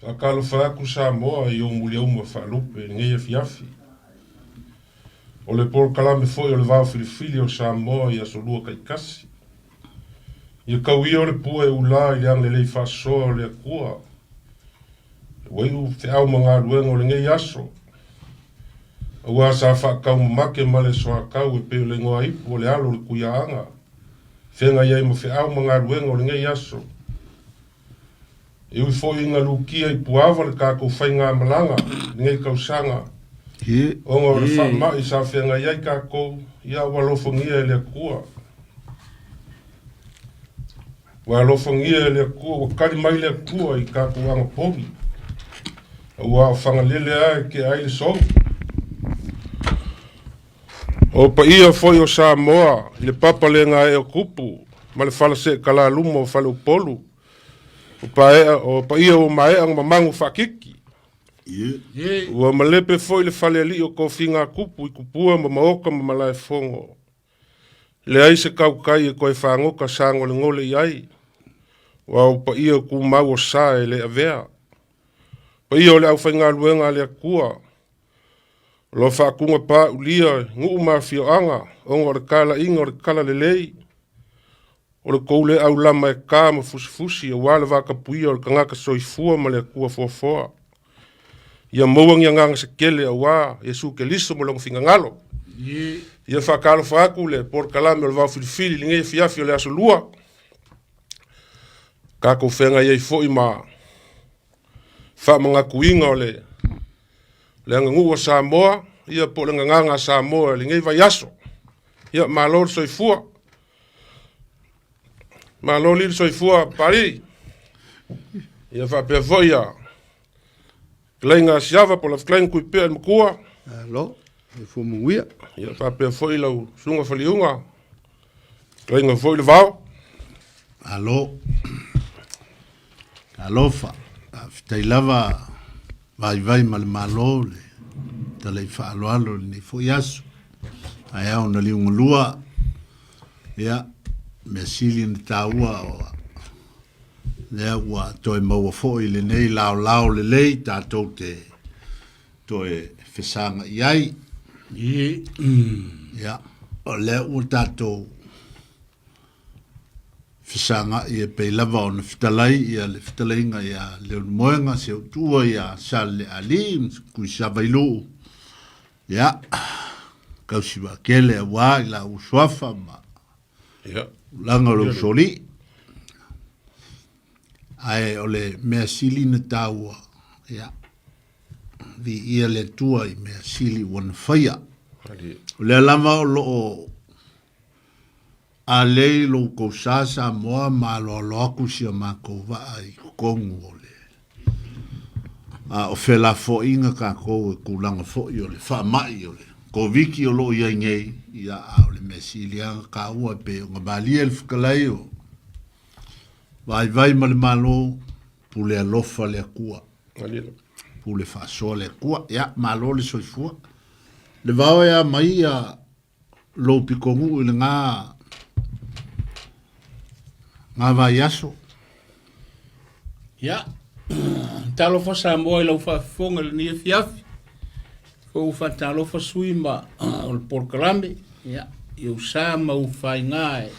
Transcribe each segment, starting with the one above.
Faatalofa atu Samoa i ou muliauma faalupe i lenei afiafi. O le polokalame foi o le Vao Filifili o Samoa i Aso Lua taitasi. Ia tau ia o le pua e ula i le agalelei faasoa o le Atua. Ua iu feau ma galuega o lenei aso. Aua sa faataumamate ma le soatau e pei o le igoa ipu o le alo o le Tuiaaga, feagai ai ma feau ma galuega o lenei aso. E ui foi ina lutia i Puava le tatou faigamalaga i lenei tausaga, ona o le faamai sa feagai ai tatou, ia ua alofagia e le Atua. Ua alofagia e le Atua, ua tali mai le Atua i tatou anapogi, aua o Fagalele lava e tea ai le sou. O paia foi o Samoa i le papa le gaee o Tupu ma le fala seetalaluma o Faleupolu, o paea, o paia ua maea ona mamagu faatiti. Ua malepe foi le falealii o tofiga a Tupu i tupua ma maota ma malaefono. Leai se tautai e toe fagota sagolegole i ai, aua o paia tumau o sa e le avea. Paia o le aufaigaluega a le Atua, o lo o faatugapaulia i nuu ma afioaga ona o le talaiga o le talalelei, o le tou le aulama e ta ma fusifusi aua le vatapuia o le tagata soifua ma le Atua foafoa. Ia maua ni agaga se tele aua Iesu Keriso ma lona finagalo. Ia faatalofa atu le polokalame o le Vao Filifili i lenei afiafi o le aso Lua. Tatou feagai ai foi ma faamanatuina o le le aganuu a Samoa, ia po o le gagana a Samoa i lenei vaiaso. Ia malo le soifua. Malo li le soifua Papalii. Ia faapea foi ia Fetalaiga Asiava po o lau fetalaiga Tuipea le Matua. Malo, soifua manuia. Ia faapea foi lau Susuga Faliuga, fetalaiga foi le Vao. Malo. Talofa. Faafetai lava vaivai ma le Malo le talai faaaloalo i lenei foi aso. Ae ao na liugalua, ia, mea sili na taua o lea ua toe maua foi lenei laolao lelei tatou te toe fesagai ai. Ia, o lea ua tatou fesagai e pei lava ona fetalai ia le fetalaiga ia Leulumoega Seutua ia Salealii Tuisavailuu, ia, tausi vaatele aua i la usuafa ma tulaga o le usolii. Ae o le mea sili na taua, ia, viia le Atua i mea sili ua na faia. O lea lava o lo o A lei lo outou sa Samoa ma aloalo atu si a matou vaa i totonu o le a o felafoaiga tatou e tulaga foi o le faamai o le Koviti o lo o i ai nei, ia a o le mea sili lava ona taua e pei ona malie le fetalai o Vaivai ma le Malo, pule alofa le Atua, pule faasoa le Atua. Ia, malo le soifua. Le vao e a mai ia lou pitonuu i lena na vaiaso. Ia, talofa Samoa i lau faafofoga i lenei afiafi. Ua faatalofa sui ma o le polokalame, ia, i ou sa ma ou faiga e,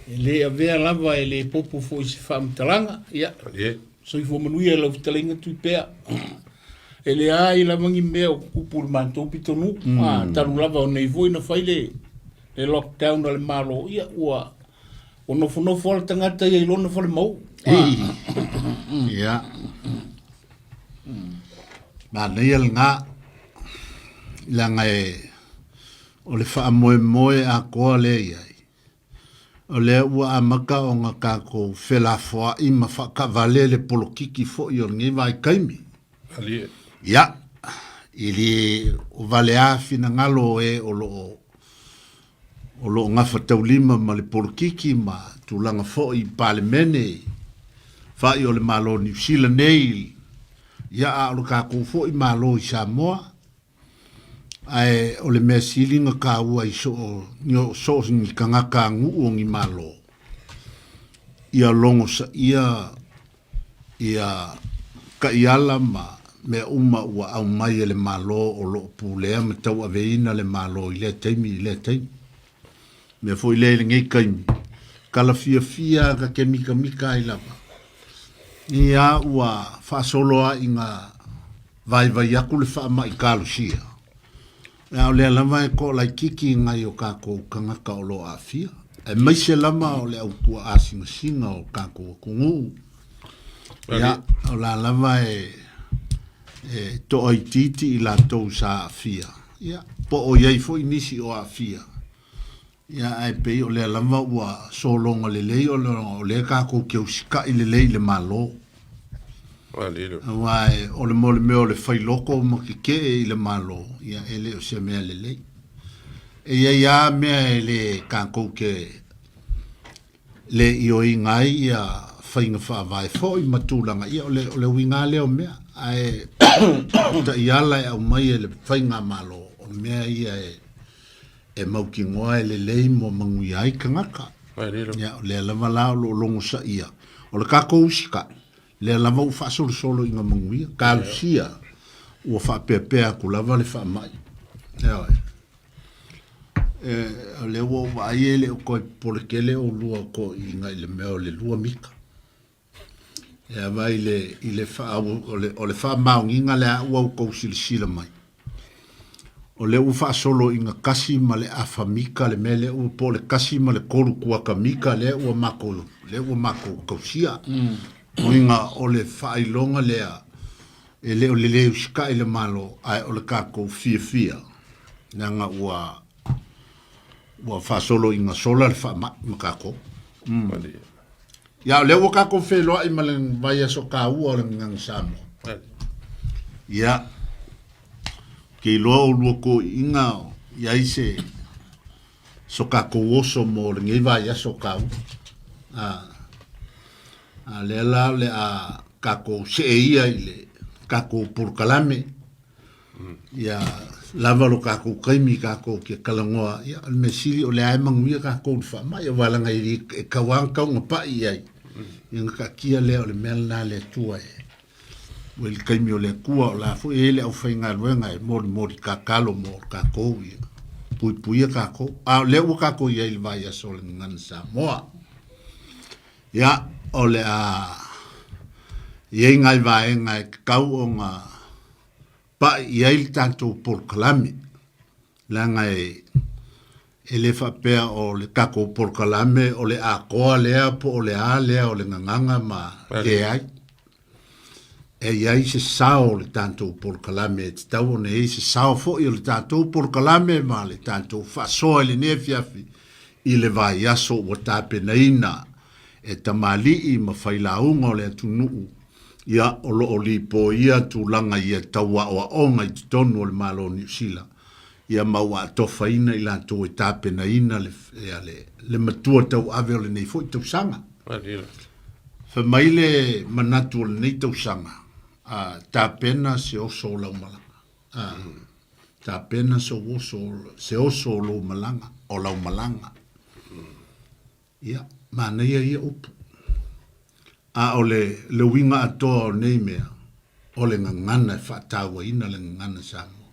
e le avea lava e le popo foi i se faamatalaga. Ia, soifua manuia i lau fetalaiga Tuipea. E leai lava ni mea o tutupu i le matou pitonuu. Talu lava o nei foi na fai le, le lockdown a le Malo, ia ua, ua nofonofo lava le tagata ia i lona falemau. Ia. Manaia lena. Leaga e, o le faamoemoe atoa lea i ai. O lea ua amata ona tatou felafoai ma faataavale le polokiki foi o lenei vaitaimi. Ia, i le o valea finagalo o e o lo o o lo o gafataulima ma le polokiki ma tulaga foi i Palemene fa'i o le Malo o Niu Sila nei, ia a o le tatou foi Malo i Samoa. Ae o le mea sili na taua i so o ni tagata nuu o ni Malo, ia logosaia ia Taiala ma mea uma ua aumai e le Malo o lo o pulea ma tauaveina le Malo i lea taimi i lea taimi. Mea foi lea i lenei taimi, kala fiafia ka ke mikamika ai lava. Ia ua faasolo a ina vaivai aku le faamai kalosia. A o lea lava e toalaititi nai o tatou tagata o lo o aafia, aemaise lava o le au tuaasingasinga o tatou atunuu. Ia, o la lava e, e toaitiiti i latou sa aafia. Ia, po o i ai foi nisi o aafia. Ia, ae pei o lea lava ua sologa lelei o lea tatou te usitai lelei i le Malo. Aua o le mo le mea o le fai loko ma tetee i le Malo, ia e le o se mea lelei. E i ai lava mea e le tatou te le ioeina ai ia faiga faavae foi ma tulaga, ia o le, o le uiga lava lea o mea. Ae o taiala e aumai e le faigamalo, o mea ia e e mautinoa e lelei mo manuia ai tagata. Ia, o lea lava la o lo o logosaia. O le tatou usitai, lea lava ua faasolosolo ina manuia. Talosia ua faapeapea atu lava le faamai. Ioe. E, o lea ua ou vaai e le o toe popole tele oulua toeaiina i le mea o le 2 mita. E ava i le, i le faa, o le, o le faamaoniga lea ua outou silasila mai. O lea ua faasolo ina kasi ma le afa mita le mea lea ua po o le kasi ma le kolu kuata mita lea ua matou, lea ua matou tausia. Mm. Uiga o le faailoga lea e le o le le usitai le Malo, ae o le tatou fiafia, leaga ua ua faasolo ina sola le faamai ma tatou. Mm. Ia, o lea ua tatou feiloai ma le vaiaso taua o le Gagana Samoa. Ia, ke iloa oulua toeaiina i ai se so tatou oso mo lenei vaiaso taua. A, a lea la o le a tatou see ia i le tatou polokalame. Ia lava lo tatou taimi tatou te talanoa, ia o le mea sili o lea e manuia tatou i le faamai, aua leaga e, e tau lava ona tau ona pai i ai. Ia ona taatia lea o le mea lena a le Atua e ua i le taimi o le Atua, o la foi e i ai le aufaigaluega e molimoli tatalo mo tatou ia puipuia tatou. A o lea ua tatou i ai i le vaiaso o le Gagana Samoa. Ia, o le a i ai nai vaega e tatau ona pai i ai le tatou polokalame, leaga e, e le faapea o le tatou polokalame o le atoa lea po o le a lea o le gagana ma leai. E i ai se sao o le tatou polokalame, e tatau ona i ai se sao foi o le tatou polokalame ma le tatou faasoa i lenei afiafi i le vaiaso ua tapenaina e tamalii ma failauga o le atunuu Ia, o lo o lipoia tulaga ia tau aoaoga i totonu o le Malo o Niu Sila, ia ma ua atofaina i latou e tapenaina le, ia, le, le matua tauave o lenei foi tausaga. Fai mai le manatu o lenei tausaga, a, tapena se oso o lau malaga. A, tapena se oso, se oso o lou malaga, o lau malaga. Ia, manaia ia upu. A o le, le uiga atoa o nei mea, o le gagana e faatauaina le gagana Samoa.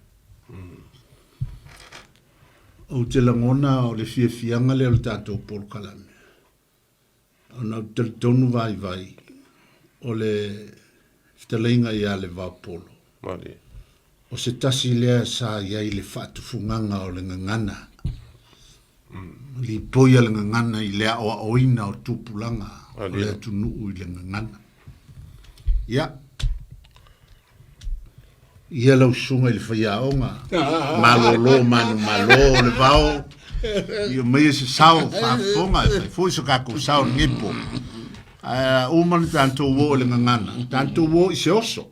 Ou te lagona o le fiafiaga lea o le tatou polokalame, ona ou te talitonu vaivai o le fetalaiga ia Levaopolo. O se tasi lea sa i ai le faatufugaga o le gagana, lipoi a le gagana i le aoaoina o tupulaga o le atunuu i le gagana. Ia, ia lau susuga i le faiaoga, malolo manumalo o le vao, ia aumaia se sao faafofoga e fai foi so tatou sao i lenei po. Ae uma ona tatou oo i le gagana, tatou oo i se oso.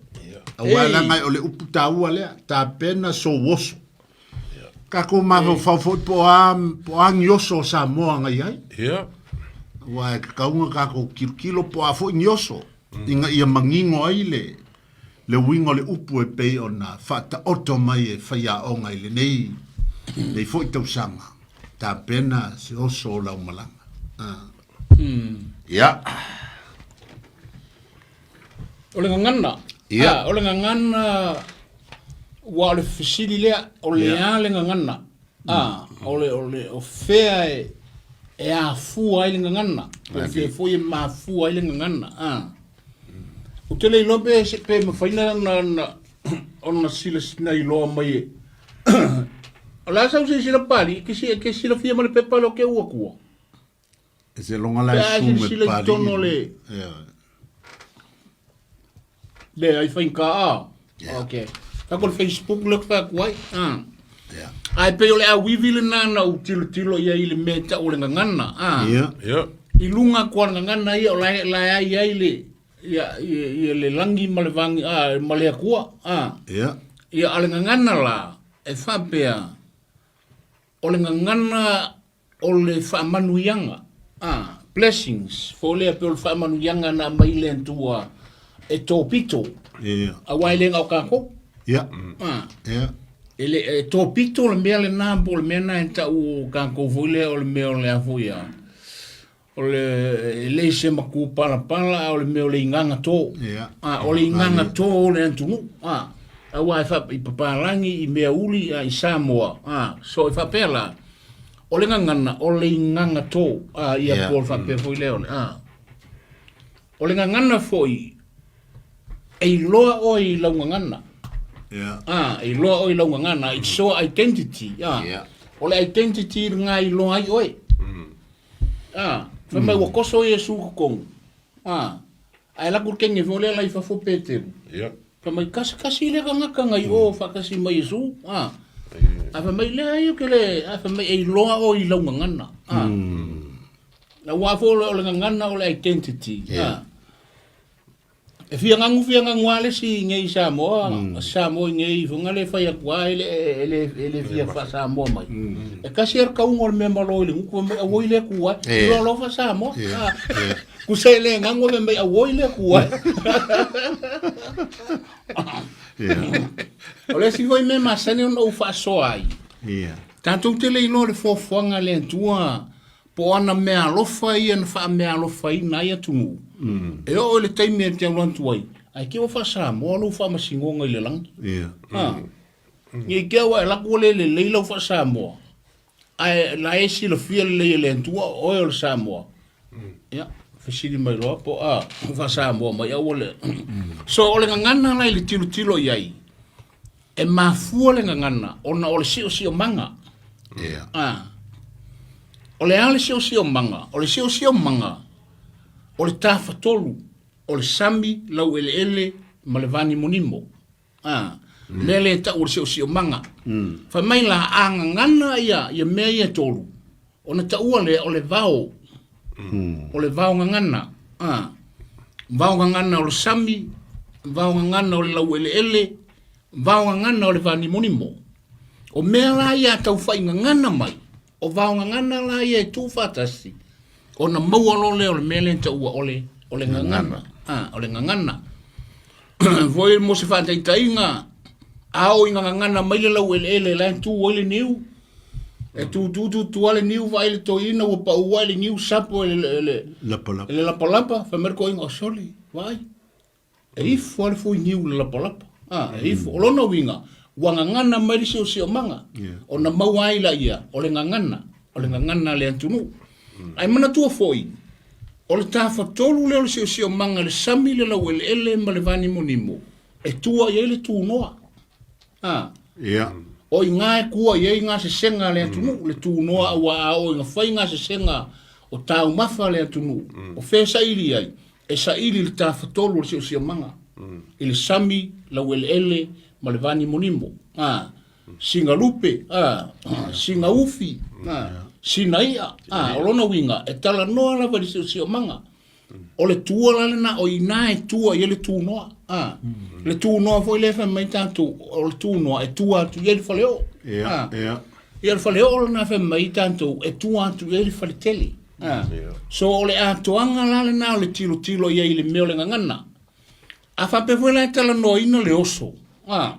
Aua leaga o le upu taua lea, tapena sou oso. Tatou mafaufau foi po o a, po o a ni oso o Samoa na i ai. Aua e tatau ona tatou tilotilo po o a foi ni oso, ina ia manino ai le, le uiga o le upu e pei ona faataoto mai e faiaoga i lenei, lenei foi tausaga, tapena se oso o lau malaga. Ah. Ia. O le gagana. Ia. Ah, o le gagana ua o le fesili lea, o le a le gagana? Ah, o le, o le, o fea e, e afua ai le gagana? Po o fea foi e mafua ai le gagana? Ah. Ou te le iloa pe, pe mafai na, na, na, ona silasila iloa mai e. O le a sau silasila Papalii, ke, si, ke silafia ma le pepa lea o ke ua kua. E se longa la Pe a e su me silasila i Papalii. totonu o le, Ia. le ai faigata a. Okay. Kako le Facebook le ku atu ai. Ah. Ia. Ai pe o le auivi lena na ou tilotilo i ai i le mea e tau o le gagana. Ah. Ia. Ia. I luga atu o le gagana ia o la e, la e ai ai le ia, ia, ia le lagi ma le vagi ah, ma le Atua. Ah. Ia. Ia a le gagana la e faapea o le gagana O le faamanuiaga, a, blessings, fo lea pe o le faamanuiaga na aumai le Atua e topito, Ia. aua e le na o tatou. Ia. A, Ia. e le, e topito le mea lena po o le mea na e tau o tatou foi lea o le mea o le a foi a, o le, e le se maku palapala a o le mea o le igaga to. Ia. A, o le igaga to o le atunuu. A, aua e fa, i papalagi, i mea uli, a, i Samoa. A, so e faapea la, O le gagana, o le igaga to, a, ia Yeah. po o le faapea foi lea o le, a. O le gagana foi, e iloa oe i lau gagana. Yeah. A, e iloa oe i lau gagana, it's your identity. A. Yeah. O le identity lena e iloa ai oe. A, fai mai ua koso Iesu i totonu. A, ae laku le kenge foi lea la i fafo Peteru. Yeah. Fai mai, kasi kasi le tagata ngai o faatasi ma Iesu. A, a fai mai, leai ou te le, a fai mai, e iloa oe i lau gagana. A, aua foi o le gagana o le identity. A, e fia gagu fia gagu lava le isi i nei i Samoa, Samoa i nei foga le fai atu lava e le, e le, e le fia faa-Samoa mai. E kasi lava le kauga o le mea malo i le gutu, fai mai, auoi le Atua e, iloa loa faa-Samoa. A, Kusa e le gago me mai auoi le Atua. O le isi foi mea masani ona ou faasoa ai. Ia. Tatou te le iloa le fuafuaga a le Atua po o ana meaalofa ia na faameaalofaina ai atunuu. E oo i le taimi e te alu atu ai, ae te i ua faa-Samoa lou faamasinoga i le lagi. Ia. Ha. Ne i te i ua e alu atu ua le lelei lau faa-Samoa. Ae la e silafia lelei e le Atua o oe o le Samoa. Ia, fesili mai loa po a faa-Samoa mai aua le. So o le gagana la i le tilotilo i ai, e mafua le gagana ona o le siosiomaga. Ia. Ah. O le a le siosiomaga? O le siosiomaga o le tafatolu o le sami, laueleele ma le vanimonimo. A, mea lea e tau o le siosiomaga. Fai mai la, a gagana ia, ia mea ia e tolu, ona taua lea o le vao. O le vao gagana. A, vao gagana o le sami, vao gagana o le laueleele, vao gagana o le vanimonimo. O mea la ia a taufai gagana mai, o vao gagana la ia e tuufaatasi, ona maua loa lea o le mea lea e taua o le, o le gagana. A, o le gagana. Foi mo se faataitaiga, a oo ina gagana mai le laueleele la e tu ai le niu, e tu tu tu tu le niu vaai le toeaina ua pau ai le niu sapo e le, le, Lapalapa. e le lapalapa, fai mai le toeaina, o soli, vaai, e ifo lava le fui niu i le lapalapa. Ah, e ifo. O lona uiga, ua gagana mai le siosiomaga, Yeah. ona maua ai laia, o le gagana, o le gagana a le atunuu. Ae manatua foi, o le tafatolu lea o le siosiomaga, le sami, le laueleele ma le vanimonimo, e tua i ai le tunoa. A, Ia. o i ina e tua i ai gasesega a le atunuu, le tunoa aua a oo ina fai gasesega o taumafa a le atunuu, o fea e saili ai? E saili i le tafatolu o le siosiomaga, i le sami, laueleele ma le vanimonimo. A, sina lupe, a, sina ufi, a, sina i'a, a, o lona uiga, e talanoa lava i le siosiomaga. O le tua la lena, o i ina e tua i ai le tunoa, a. Le tunoa foi lea e fai mai tatou, o le tunoa e tua atu i ai le faleoo, Ia, a. ia. Ia, o le faleoo lena e fai mai tatou, e tua atu i ai le faletele, a. So, o le atoaga la lena o le tilotilo i ai i le mea o le gagana. A faapea foi la e talanoaina le oso, a,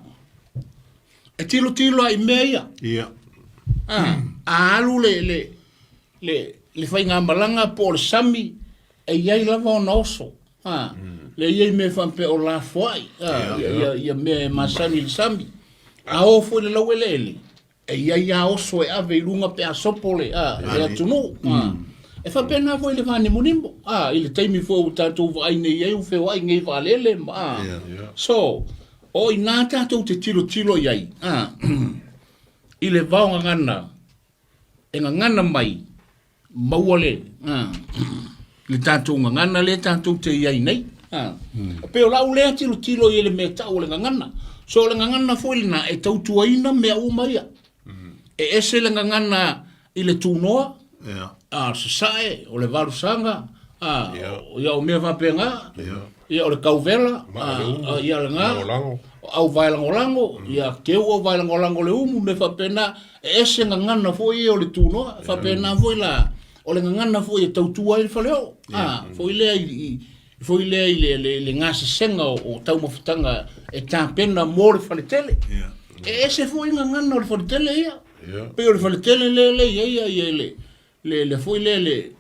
e tilotilo lava i mea ia. Ia. A, a alu le, le, le, le faigamalaga po o le sami, e i ai lava ona oso. A, mm. Lea e i ai mea faapea o lafoai, a, ia, ia, ia mea e masani i le sami. A o foi i le laueleele, e i ai lava oso e ave i luga pe a sopo le, a, le atunuu. A. E faapena foi i le vanimonimo, a, i le taimi foi ua tatou vaai nei i ai ua feoai nei vaalele ma, a. So, o i ina tatou te tilotilo i ai, a, i le vaogagana e gagana mai maua le le tatou gagana lea tatou te i ai nei. E pei o lau lea tilotilo i le mea tau o le gagana. So o le gagana foi lena e tautuaina mea uma ia. E ese le gagana i le tunoa, a sasae, o le valusaga, a, ia o mea faapena, ia o le kauvela, a, ia lena, o auvaelagolago, ia keu auvaelagolago le umu, mea faapena. E ese gagana foi ia o le tunoa, e faapena foi la, o le gagana foi e tautua ai le faleoo, a, foi lea i, foi lea i le, le, le gasesega o, o taumafataga e tapena mo le faletele. E ese foi gagana o le faletele ia. Pei o le faletele lea le i ai ia, ia le, le, le foi lea le,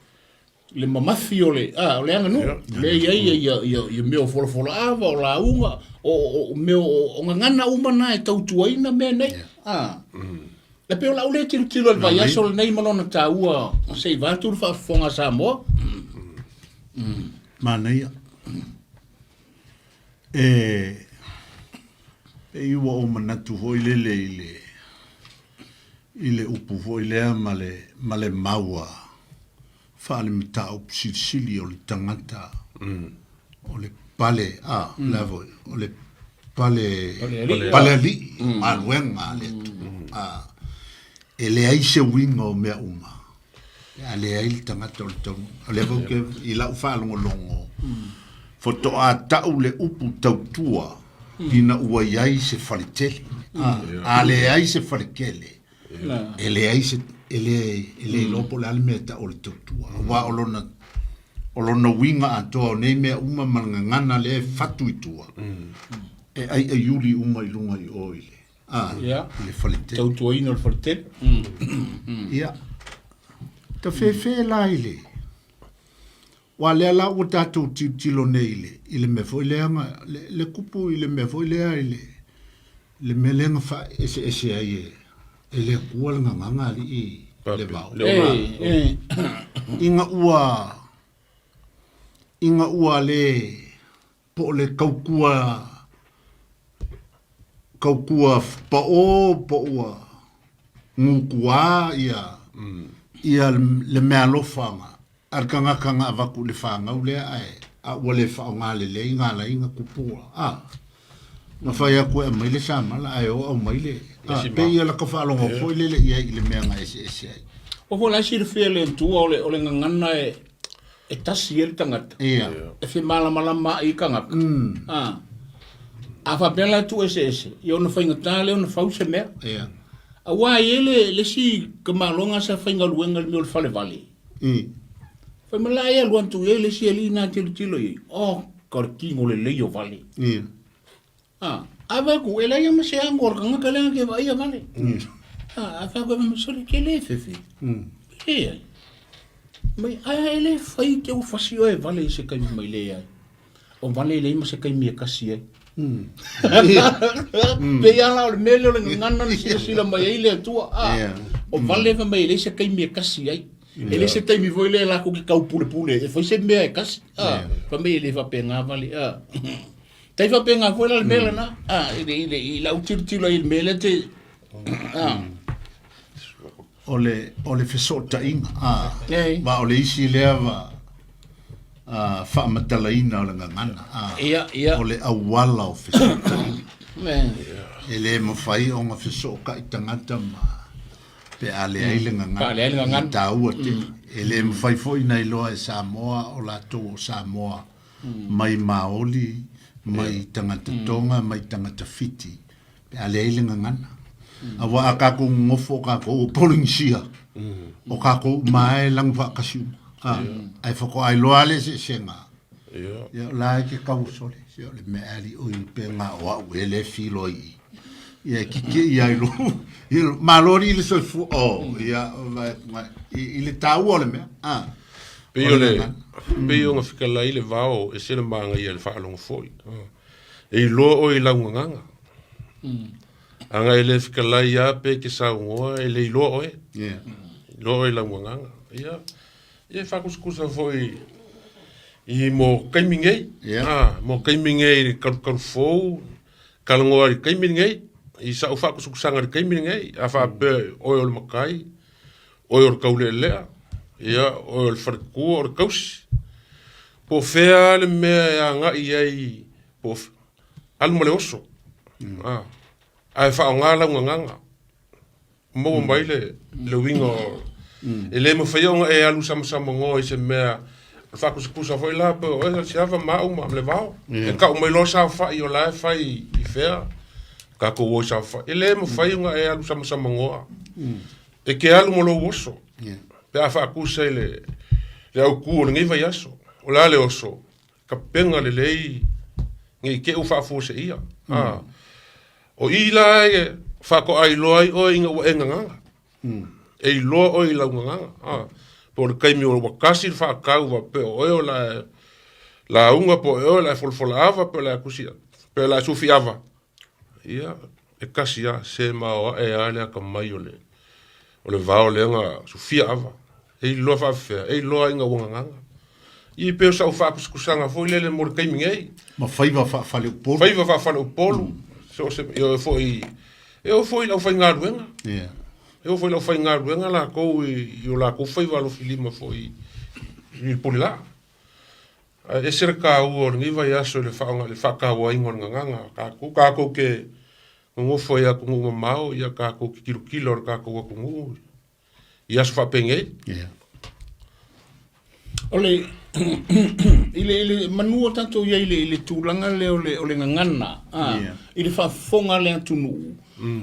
le mamafi o le, a, o le aganuu, lea e i ai ia, ia, ia mea o folafolaava, o lauga, o, o, o mea o, o gagana uma na e tautuaina mea nei. A. E pei o lau lea tilotilo i le vaiaso lenei ma lona taua se i vaeatu le faafofoga a Samoa. Manaia. E pei ua ou manatu foi lele i le i le upu foi lea ma le, ma le mau a faale-mataupu silisili o le tagata o le pale, a, mm. le foi, o le pale, pale alii, mm. galuega a le Atua. Mm. A, e leai se uiga o mea uma. A leai le tagata o le taunuu. O lea foi ke i lau faalogologo, faatoa tau le upu tautua ina ua i ai se faletele. A leai se faletele, e leai se, e le, e le iloa po o le a le mea e tau o le tautua. Aua o lona, o lona uiga atoa o nei mea uma ma le gagana lea e fatu i tua, e aiaiuli uma i luga i o i le, Ah, yeah. i le faletele. Tautuaina o le faletele. Ia. Ta fefe la i le. Wa lea la ua tatou tilotilo nei i le, i le mea foi lea nga, le, le kupu i le mea foi lea i le, le mea lea nga faaeseese ai e, e le Atua le gagaga alii le vao. Le Ina ua, ina ua le, po o le kaukua kaukua paʻō po ua gukuā ia ia le meaalofa a le tagata na avatu i le fanau lea ae a ua le faaaoga lelei na ala ai na kupu a na fai atu e aumai le samala ae o aumai le a pei ia lata faalogo foi lele i ai i le mea na eseese ai. O foi la e silafia e le Atua o le gagana e e tasi ai le tagata. Ia. E femalamalama ai tagata. A. A faapea la e tuueseese, ia ona faigata lea ona fau se mea. Ia. Aua e i ai le, le isi tamaloga sa faigaluega i le mea o le falevale. Fai mai la e alu atu i ai le isi alii na tilotilo i ai. Oh, ka le tino lelei o Vale. Ia. A, a fai atu, e leai lava ma se ago a le tagata lea na te vaaia Vale. A, a fai atu, e sole, ke le fefe. Leai. Mai, ae e le fai te ua fasi oe e Vale i se taimi mai leai. O Vale e leai ma se taimi e kasi ai. Pei lava la o le mea lea o le gagana na silasila mai ai le Atua. A, o Vale fai mai e leai se taimi e kasi ai. E leai se taimi foi lea latou te taupulepule e fai se mea e kasi. A, fai mai e le faapena Vale. A. Tai faapena foi la le mea lena. A, i le, i le, i lau tilotilo i le mea lea te... A. O le, o le fesootaiga, a, ma o le isi lea va a, faamatalaina o le gagana, a, ia, ia. o le auala o fesootaiga. E le mafai ona fesootai tagata ma pe a leai le gagana. Pe a leai le gagana. E taua tele. E le mafai foi ona iloa e Samoa o latou o Samoa mai Maoli, mai tagata Tonga, mai tagata Fiti, pe a leai le gagana. Aua a kākou nonofo o kākou o Polenisia, o kākou uma lava e lanu faatasi uma. A, ae faatoa iloa lava le eseesega. Ia, o la e ke kau sole, se o le mea ali oi pe ngā o au e le filo i i. Ia, e kike ia i lo, ia, malo ali i le soifua, oh, ia, i le tāua o le mea, a. Pei o le pei o gafikalai le vao e se le magaia i le faalogo foi. E iloa oe i lau gagaga. Aga e le fikalai a pe ke saunoa e le iloa oe. Yeah. Iloa oe i lau gagaga. Ia, ia e faakusakusa foi i mo kaimi nei. Yeah. Ah, mo kaimi nei i le kalukalu fou, talanoa i le taimi lenei, i sa'u faakusakusaga i le taimi lenei, a faapea oe o le matai, oe o le taulealea, ia, oe o le faletua, o le tausi. Po o fea le mea e agai i ai, po o alu ma le oso, mm. ae faaaoga lau gagaga. Maua mai le, le uiga o, mm. e le mafai ona e alu samasamanoa i se mea faakusakusa foi la pe o e se ava ma au ma le vao. Yeah. E kau mai loa saofai o la e fai i fea, tatou o i saofai. E le mafai ona e alu samasamanoa. Mm. E ke alu ma lou oso. Yeah. Pe a faakusa i le, le aukū o lenei vaiaso. O le a le oso, tapena lelei ne i te i ua faafuaseia. Mm. Ah. O i la e faatoa iloa ai oe ina ua e gagaga. Mm. E iloa oe i lau gagaga. Ah. Po o le taimi o ua kasi le faatau faapea o oe o la e lauga po o oe o la e folafola ava pe o la e kusi pe o la e sufi ava. Ia, e kasi lava, se maoae lava le atamai o le, o le vao lea na sufia ava. E iloa faafefea, e iloa ina ua gagaga. Ia pei o sau faakusakusaga foi lele mo le taimi nei. Ma faiva faafaleupolu. Faiva faafaleupolu, mm. So se, e oo foi, e oo foi i le aufaigaluega. Yeah. E oo foi i le aufaigaluega lakou i, i o lakou faiva alofilima foi i le pule laa. Ae ese le taua o lenei vaiaso i le faaaoga i le faatauaina o le gagaga a tatou. Tatou te nonofo ai i atunuu mamao, ia tatou te tilotilo i le tatou atunuu i aso faapenei. Yeah. O le i le i le manu o tatou i ai i le i le tulaga lea o le o le gagana, a, Yeah. i le faafofoga a le atunuu.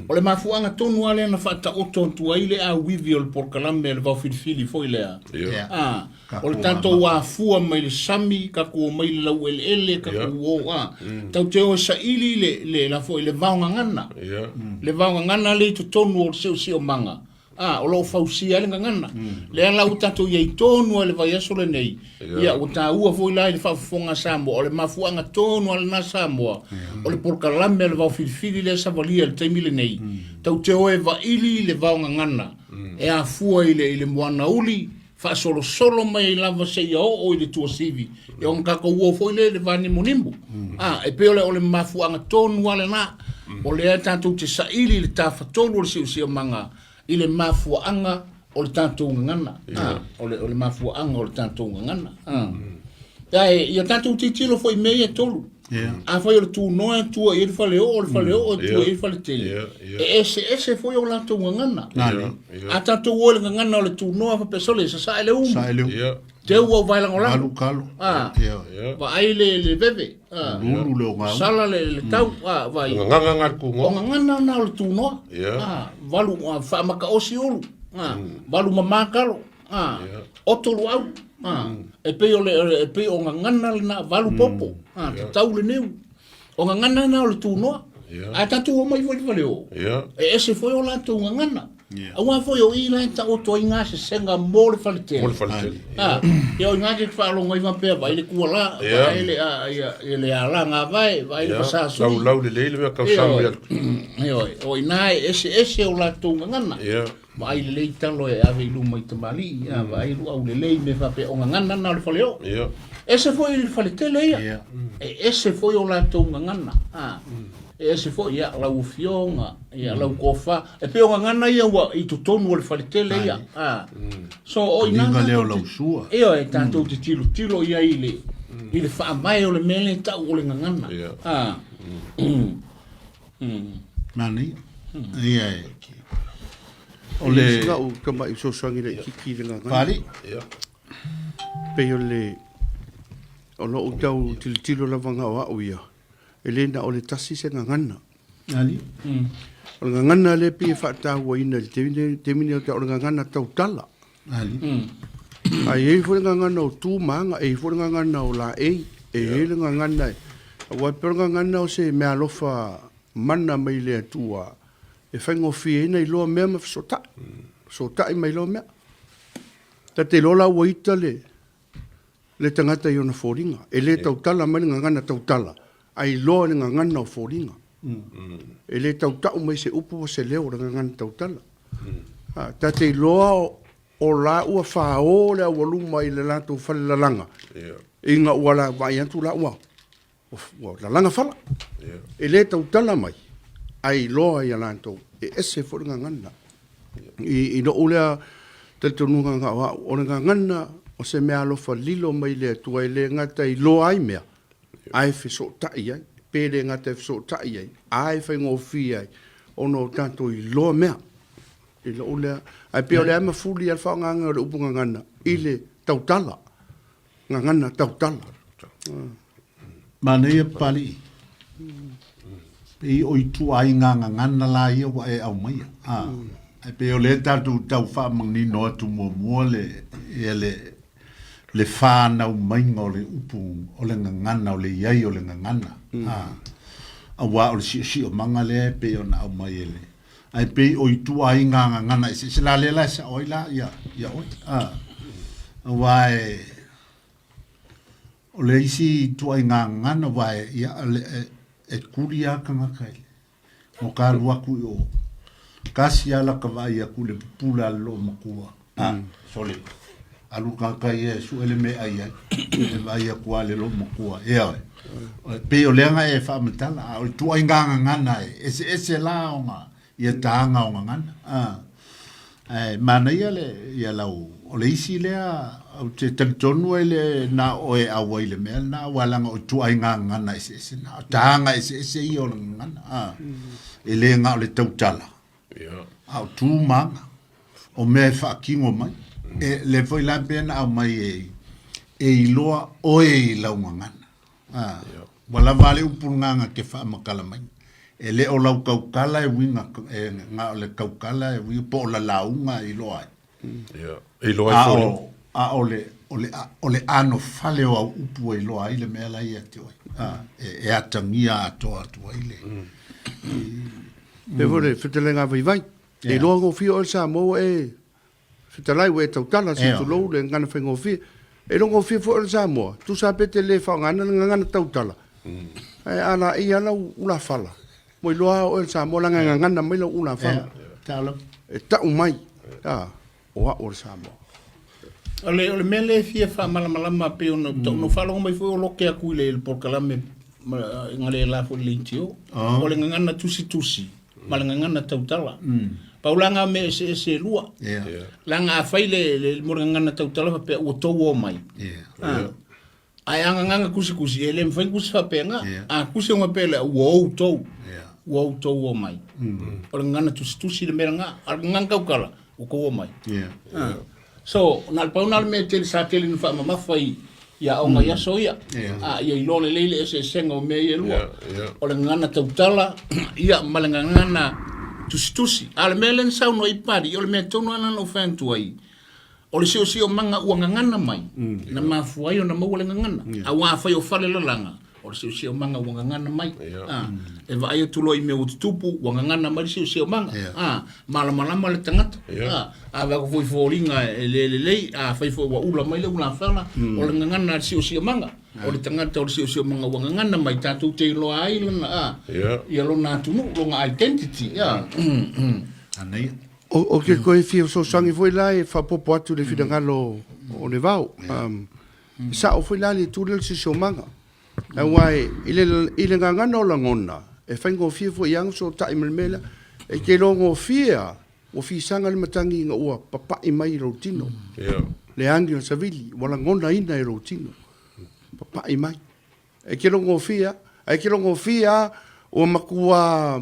O le mafuaaga tonu lava lea na faataoto atu ai le auivi o le polokalame a le Vaofilifili foi lea. Yeah. A, o le tatou afua mai le sami, tatou omai i le laueleele, tatou o, a, tatou te o e saili le, le, la foi, le vaogagana. Yeah. Le vaogagana lea i totonu o le siosiomaga. A, o lo o fausia ai le gagana. Lea la ua tatou i ai tonu lava i le vaiaso lenei, ia ua taua foi la i le faafofoga a Samoa, o le mafuaaga tonu lava lena Samoa, o le polokalame a le Vaofilifili lea e savalia i le taimi lenei, tatou te o e vaili le vaogagana e afua i le, i le moana uli, faasolosolo mai ai lava seia oo i le tuasivi, ia ona tatou o foi lea i le vanimonimo. A, e pei o le, o le mafuaaga tonu lava lena, o lea tatou te saili i le tafatolu o le siosiomaga i le mafuaaga o le tatou gagana. A, o le, o le mafuaaga o le tatou gagana. A. Ae, ia tatou tilotilo foi i mea ia e tolu. Yeah. Afai o le tunoa e tua i ai le faleoo, o le faleoo e tua i ai le faletele. Yeah, yeah. E eseese foi o latou gagana. Nani. Yeah. A tatou o i le gagana o le tunoa faapea sole, e sasae le umu. Sae le umu. Yeah. Teu ua vaelagolago. Alu kalo. Ah. Yeah. Yeah. Vaai le, le veve. Ah. Lulu le o gau. Sala le, le tau. Ah, vai. O gagana na le O tunoa. gagana na o le tunoa. Yeah. Ah, valu, ah, faamakaosi ulu. Ah, valu mamā kalo. Ah, Yeah. oto luau. Ah, e pei o le, e pei o gagana lena, valu popo. Ah, tatau le niu. O gagana na o le tunoa. Yeah. Ae tatou omai foi i le faleoo. Yeah. E ese foi o latou gagana. Yeah. Aua foi o i la e taoto ai gasesega mo le faletele. Mo le faletele. Ah, ia o i ina e te faalogo ai faapea vaai le kuala, Yeah. vaai le, ah, ia, ia le ala gavae, vaai le Yeah. fasasui. Laulau lelei le mea tausami atu. Ioe, o i ina e eseese o latou gagana. Yeah. Vaai lelei talo e ave i luma i tamalii, ah, vaai luau lelei mea faapea, o gagana na o le faleoo. Yeah. Ese foi i le faletele ia. Yeah. E ese foi o latou gagana. Ah. E ese foi, ia, lau afioga, ia, lau tofa. E pei o gagana ia ua i totonu o le faletele ia. Ah. So, o ina Liga lea o tatou lau te- sua. Ioe, tatou te tilotilo i ai i le, i le faavae o le mea lea e tau o le gagana. Yeah. Ah. Nani. Ia e. O le Sina ou tama'i fesoasoani laitiiti i le gagana. Fali. Yeah. Pei o le o lou tau tilotilo lava na o au ia, e le na o le tasi se gagana. Nani. O le gagana lea e pei e faatauaina i le taimi nei taimi nei o le gagana tautala. Nani. Ae i ai foi le gagana o tu ma aga, e i ai foi le gagana o laei, e i ai le gagana e, aua e pei o le gagana o se meaalofa mana mai le Atua e faigofie ai ona iloa mea ma fesootai, fesootai ma iloa mea. Ta te iloa la ua ita le. le tagata i ona foliga. E le tautala mai le gagana tautala, ae iloa i le gagana o foliga. E le tautau mai se upu po se leo o le gagana tautala. A, ta te iloa o la ua fao le aualuma i le latou fale lalaga, ina ua la vaai atu la ua ua lalaga fala. E le tautala mai, ae iloa ia latou, e ese foi le gagana. I lou lea talitonuga na o au, o le gagana o se mea alofa lilo mai le Atua e le gata e iloa ai mea, ae fesootai ai, pe le gata e fesootai ai, ae faigofie ai ona o tatou iloa mea. I lou lea, ae pei o lea mafuli a le faaaogaina o le upu gagana i le tautala. Gagana tautala. Manaia Papalii. Pei o ituaiga gagana la ia ua e aumaia. Ae pei o lea tatou tau faamanino atu muamua le, ia le, le fanau maiga o le upu o le gagana, o le i ai o le gagana. Aua o le siosiomaga lea e pei ona aumai e le, ae pei o ituaiga gagana eseese la lea la e sao ai la ia, ia oe. Aua e, O le isi ituaiga gagana aua e, ia, e, e kuli lava tagata i le, no ka alu aku i o. Kasi lava laka vaai aku i le pupula a le loomatua. Ah, sole, alu tagata ia e sue le mea e ai ai. E vaai aku lava i le loomatua, ea oe. E pei o lea na e faamatala, a o ituaiga gagana e eseese la ona ia taga o gagana. Ah. Ae manaia le, ia lau, o le isi lea, ou te talitonu ai le na oe auai i le mea lena, aua leaga o ituaiga gagana eseese na, o taga eseese ia o le gagana, a, e le na o le tautala, a o tu ma aga, o mea e faatino mai. E, lea foi la pei ona aumai e, e iloa oe i lau gagana. A, ua lava a le upu lena na te faamatala mai. E le o lau tautala e uiga, e, na o le tautala e uiga, po o la lauga e iloa ai. Yeah. E iloa ai foi. A o le, o le, o le anofale o au upu e iloa ai le mea la ia te oe. A, e, e atagia atoa atu ai le. E foi le fetalaiga vaivai. E iloa gofie oe le Samoa ua e Fetalai ua e tautala se tulou le gagana faigofie. E iloa gofie foi o le Samoa, tusa pe te le faaaogaina le gagana tautala. Ae a laei lava lau ulafala, ua iloa lava oe le Samoa leaga e gagana mai lau ulafala. E tau mai, a, o au o le Samoa. O le, o le mea lea e fia faamalamalama pei ona mm. no faalogo mai foi o loke atu i le, le polokalame nga le la foi le leitio. Oh. O le gagana tusitusi ma le gagana tautala. Pau la ngā mea eseese e lua. Leaga afai le, le, mo le gagana tautala faapea ua tou omai. Ah. Ae a gagana kusikusi, e le mafai kusi faapena. A kusi o faapea lea, ua outou. Ua outou omai. O le gagana tusitusi le mea lena. A o le gagana tautala, ua tou omai. Ah. So, na o le pau na o le mea tele sa tele na faamamafa i, i aoga i aso ia. A, ia iloa lelei le eseesega o mea ia e lua. O le gagana tautala, ia, ma le gagana tusitusi. A o le mea lea na saunoa ai Pali, o le mea tonu lava lena na ou fai atu ai, o le siosiomaga ua gagana mai, na mafua ai ona maua le gagana. Aua afai o fale lalaga, O le siosiomaga ua gagana mai. A, e vaai atu loa i mea ua tutupu, ua gagana mai le siosiomaga. A, malamalama le tagata. A, a vaai foi i foliga e le lelei, afai foi ua ula mai le ulafala, o le gagana a le siosiomaga. O le tagata o le siosiomaga ua gagana mai, tatou te iloa ai lona, a, ia lona atunuu, lona identity. A, Manaia. O ke koe fia fesoasoani foi la e faaopoopo atu i le finagalo o le vao. E sao foi la le itu lea o le siosiomaga. Aua i le, i le gagana o lagona, e faigofie foi ia fesootai ma le mea lea. E te iloa gofie lava, ua fisaga le matagi ina ua papai mai i lou tino. Le agi o le savili, ua lagonaina e lou tino. Papai mai. E te iloa gofie lava. Ae e te iloa gofie lava, ua matua,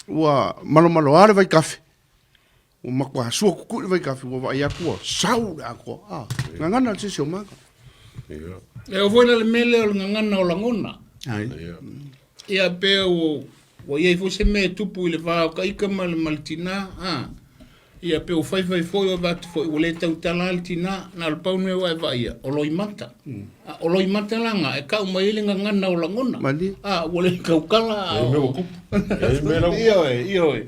ua malomalo lava le vaitafe. Ua matua sua kukui le vaitafe, ua vaai atu ua sau le atoa. Ah, gagana le siosiomaga. E oo foi la le mea lea o le gagana o lagona. Ai. Ia pe ua, ua i ai foi se mea e tupu i le va o ka ika ma le, ma le tinā, a. Ia pe ua faifai foi o avatu foi ua le tautala lava le tinā, na o le pau le mea ua e vaaia, o loimata. A o loimata la nga e kau mai ai le gagana o lagona. Malie. A ua le tautala a E i mea ua tupu. E i mea lau. Ioe, ioe.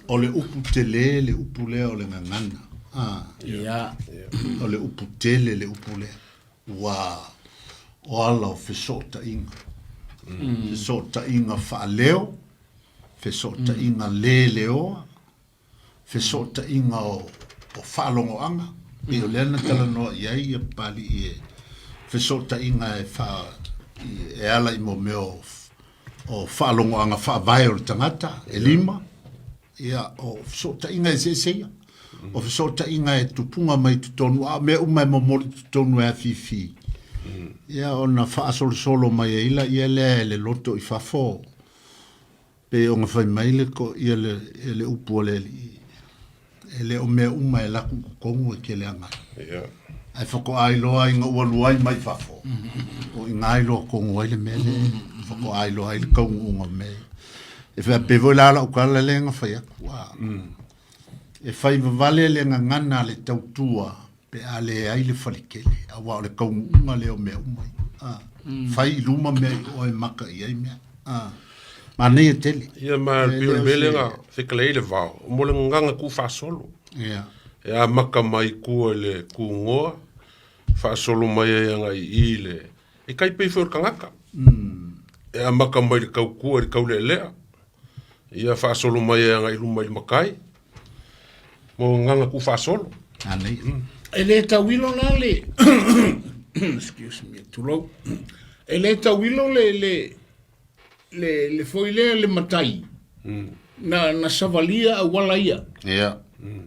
O le upu tele le upu lea o le gagana. A. Ia. O le upu tele le upu lea. Ua o ala o fesootaiga. Fesootaiga faaleo, fesootaiga le leoa, fesootaiga o o faalogoaga, pei o lea na talanoa i ai ia Papalii e fesootaiga e faa e ala i mo mea o o faalogoaga faavae o le tagata e lima, ia o fesootaiga eseese ia. O fesootaiga e tupuga mai totonu, a o mea uma e momoli i totonu e afifi. Ia ona faasolosolo mai ai laia lea e le loto i fafo, pei ona fai mai le, ia le, ia le upu a le alii, e le o mea uma e laku i totonu e keleaga ai. Yeah. Ae faatoa iloa ina ua luai mai fafo, o i ina iloa tonu ai le mea lea, faatoa iloa ai le taunuuga o mea ia. E faapea foi la lau tala lea na fai atu, a, e fai vavale le gagana a le tautua pe a leai le faletele, aua o le taunuuga lea o mea uma ia. A, fai i luma mea i o e maka i ai mea. A, manaia tele. Ia ma E pei o le le o mea lea se... na fetalai ai le vao, mo le gagana tuufaasolo. Ia. E amata mai tua i le tugoa, faasolo mai ai agai i i le... E tai pei foi o le tagata. E amata mai i le tautua i le taulealea, ia faasolo mai ai agai i luma i le matai, mo gagana tuufaasolo. Manaia. E le tauilo la le excuse me, tulou. E le tauilo le le le le foi lea le matai. Na na savalia auala ia. Ia.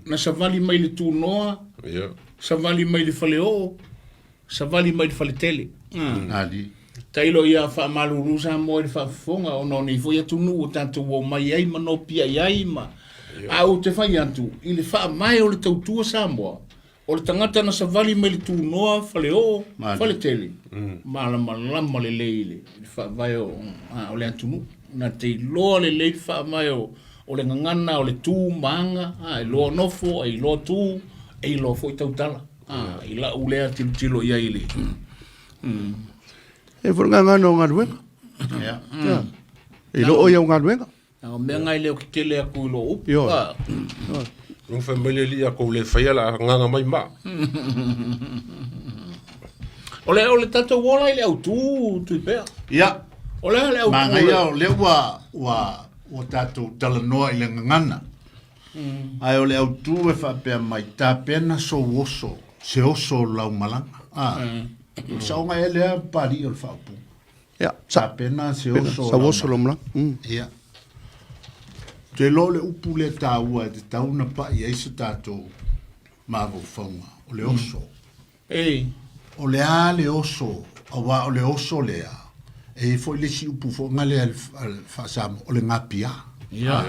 Na savali mai le tunoa, Ia. savali mai le faleoo, savali mai le faletele. Ali. Tailo ia faamalulu Samoa i le faafofoga ona o nei foi atunuu ua tatou omai ai ma nopiai ai ma a ou te fai atu i le faavae o le tautua Samoa, o le tagata na savali mai le tunoa, faleoo, faletele, malamalama lelei i le faavae o, o le atunuu. Na te iloa lelei le faavae o, o le gagana, o le tu ma aga, a, e iloa nofo, e iloa tu, e iloa foi tautala. A, i lau lea tilotilo i ai i le... E foi le gagana o galuega. Ia. Ia. E iloa ia o galuega. O mea ngai leo tetele atu i lou upu. Ioe. A, Ioe. Nuu fai mai le alii a kou le faia la agaga mai maa. O le o le tatou ola i le autu Tuipea. Ia. O le a le autu. Manaia o lea ua ua ua tatou talanoa i le gagana. Ae o le autu e faapea mai, tapena sou oso, se oso o lau malaga. A, o le saoga ea lea Papalii o le faaupuga? Ia, sa, Tapena se oso o sa lau oso lau malaga. Ia. Ou te iloa o le upu lea taua e tatau ona pai ai se tatou mafaufauga, o le oso. Ei. O le a le oso, aua o le oso lea, e i ai foi le isi upu foi lea a le faa-Samoa, o le gapiā. Ia.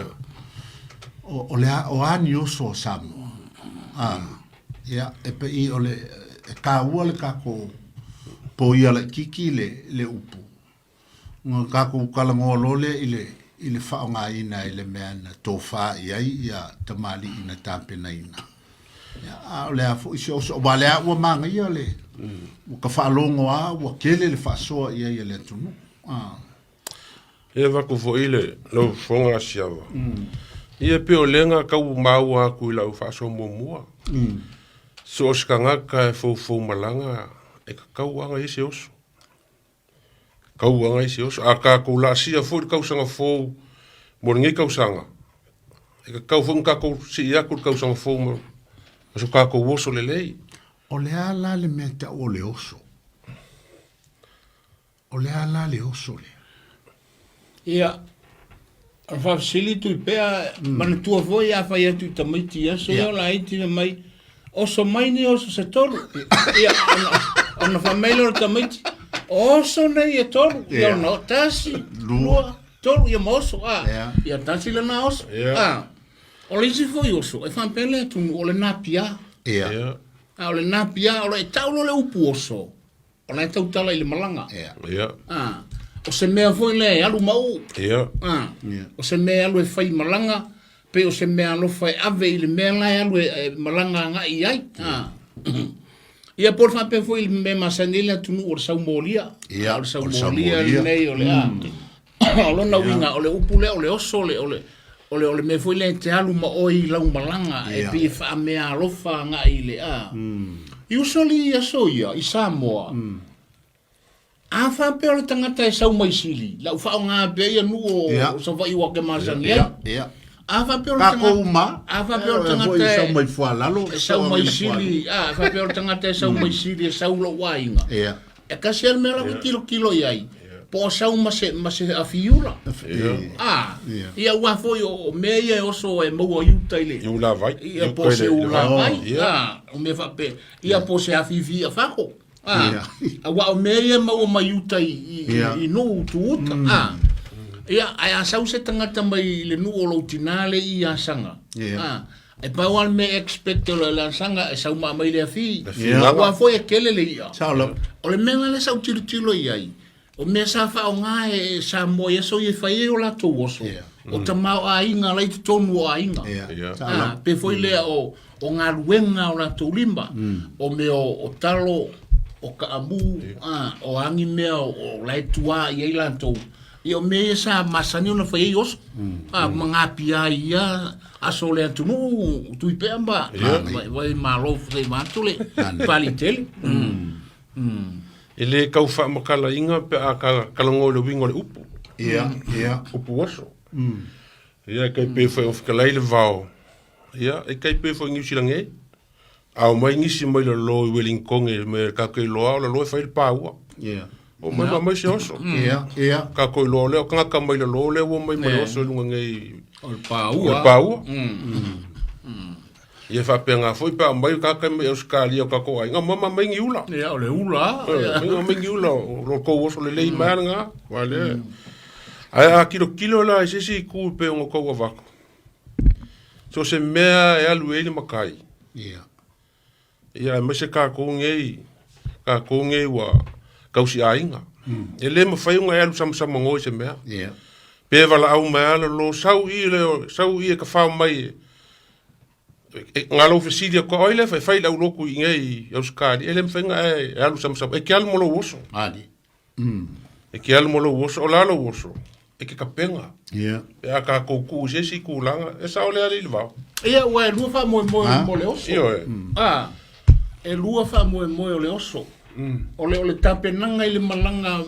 O, o le a, o a ni oso a Samoa? A, ia, e pei o le, e taua le tatou poia laitiiti le, le upu. Ona tatou talanoa loa lea i le, i le faaaogaina i le mea na tofa i ai ia tamalii na tapenaina. Ia, a o le a foi se oso, aua o lea ua manaia le, ua ta faalogo lava ua tele le faasoa i ai a le atunuu. A. E avatu foi le lau fofoga Asiava. Ia pei o lea na tau maua atu i lau faasoa muamua. So o se tagata e foufou malaga e tatau lava ona i ai se oso. Tau ai se oso. A tatou laasia foi le tausaga fou mo lenei tausaga, e tatau foi ona tatou sii atu le tausaga fou ma so tatou oso lelei. O le a la le mea tau o le oso? O le a la le oso lea? Ia, o le faafesili Tuipea, manatua foi a fai atu i tamaiti i aso ia, o laiti fai mai, oso mai ni oso se tolu. Ia, ona, ona fai mai lea o le tamaiti, oso nei e tolu. Ia, ona tasi, lua, tolu, ia ma oso. A, ia tasi lena oso. A, o le isi foi oso, e faapea le atunuu, o le napia. Ia. A, o le napia, o le e tau loa le upu oso, O la e tautala i le malaga. Ia. Ia. Ah, o se mea foi lea e alu ma uu. Ia. Ah, Ia. o se mea e alu e fai malaga, pe o se mea alofa e ave i le mea la e alu e, e malaga agai i ai. Ah. Ia po o le faapea foi i le mea masani ai le atunuu o le saumolia. Ia, O le o le saumolia saumolia. lenei o le a. O lona uiga o le upu lea o le oso le o le O le, o le mea foi lea e te alu ma oe i lau malaga, e pei e faameaalofa agai i le, a. Usually i aso ia, i Samoa, a faapea o le tagata e sau mai Sili, lau faaaoga pea ia nuu o, o Savaii ua ke masani ai. A faapea o le tagata, a faapea o le tagata e, sau mai Fualalo, e sau mai Sili, a faapea o le tagata e sau mai Sili e sau lou aiga. E tasi lava le mea la ua tilotilo i ai, po o sau ma se, ma se afiula. A, ia aua foi o mea ia e oso e maua i uta i le... I ulavai. Ia po o se ulavai, a, o mea faapea, ia po o se afifi fako. A, aua o mea ia e maua mai uta i, i, i nuu tu uta. A, ia, ae a sau se tagata mai i le nuu o lou tinā le i Asaga, a, E pau lava le mea e expect o le asaga e sau ma aumai le afi. Aua foi e tele le i'a. O le mea la lea sa ou tilotilo i ai, o mea sa faaaoga e Samoa i aso ia e fai ai o latou oso, o tamaoaiga la i totonu o aiga. A, pe foi lea o, o galuega o latou lima, o mea o, o talo, o kaamu, a, o agi mea o, o la e tuā i ai latou. Ia o mea ia sa masani ona fai ai oso, a, ma gapia ai ia aso o le atunuu, Tuipea ma vai malo fai atu le Palitele. E le tau faamatalaina pe a talanoa i le uiga o le upu. Ia, ia. Upu oso. Ia, e tai pei foi o fetalai le vao. Ia, e tai pei foi i Niu Sila nei. A omai nisi mai lalo i Wellington e me tatou iloa o lalo e fai le paua. Yeah. O mai ma mai se oso. Yeah, yeah. Tatou iloa lea o tagata mai lalo lea ua mai ma le oso i luga nei. O le paua. O le paua. Ia faapena foi pe a omai tagata mai Ausetalia o tatou aiga, omai ma mai ni ula. Ia, o le ula. Omai mai ni ula, o lo tou oso lelei mai lena. Ua lea. Ae a tilotilo la i se isi itu e pei ona tou avatu, So se mea e alu ai le matai. Ia. Ia aemaise tatou nei, tatou nei ua tausiaiga. E le mafai ona e alu samasamanoa i se mea. Ia. Pe valaau mai lava lalo, sau i le, sau i e tafao mai e, e, na lou fesili atu, o ai lea e fai, fai i le aulotu i inei i Ausetalia, e le mafai ona e alu samasama, e te alu ma lou oso. Ali. E te alu ma lou oso, o le a lou oso? E te tapena. Ia. Pe a tatou tuu i se isi tulaga, e sao lea alii le vao. Ia, aua e lua faamoemoe mo le oso. Ioe. A, e lua faamoemoe o le oso. O le, o le tapenaga i le malaga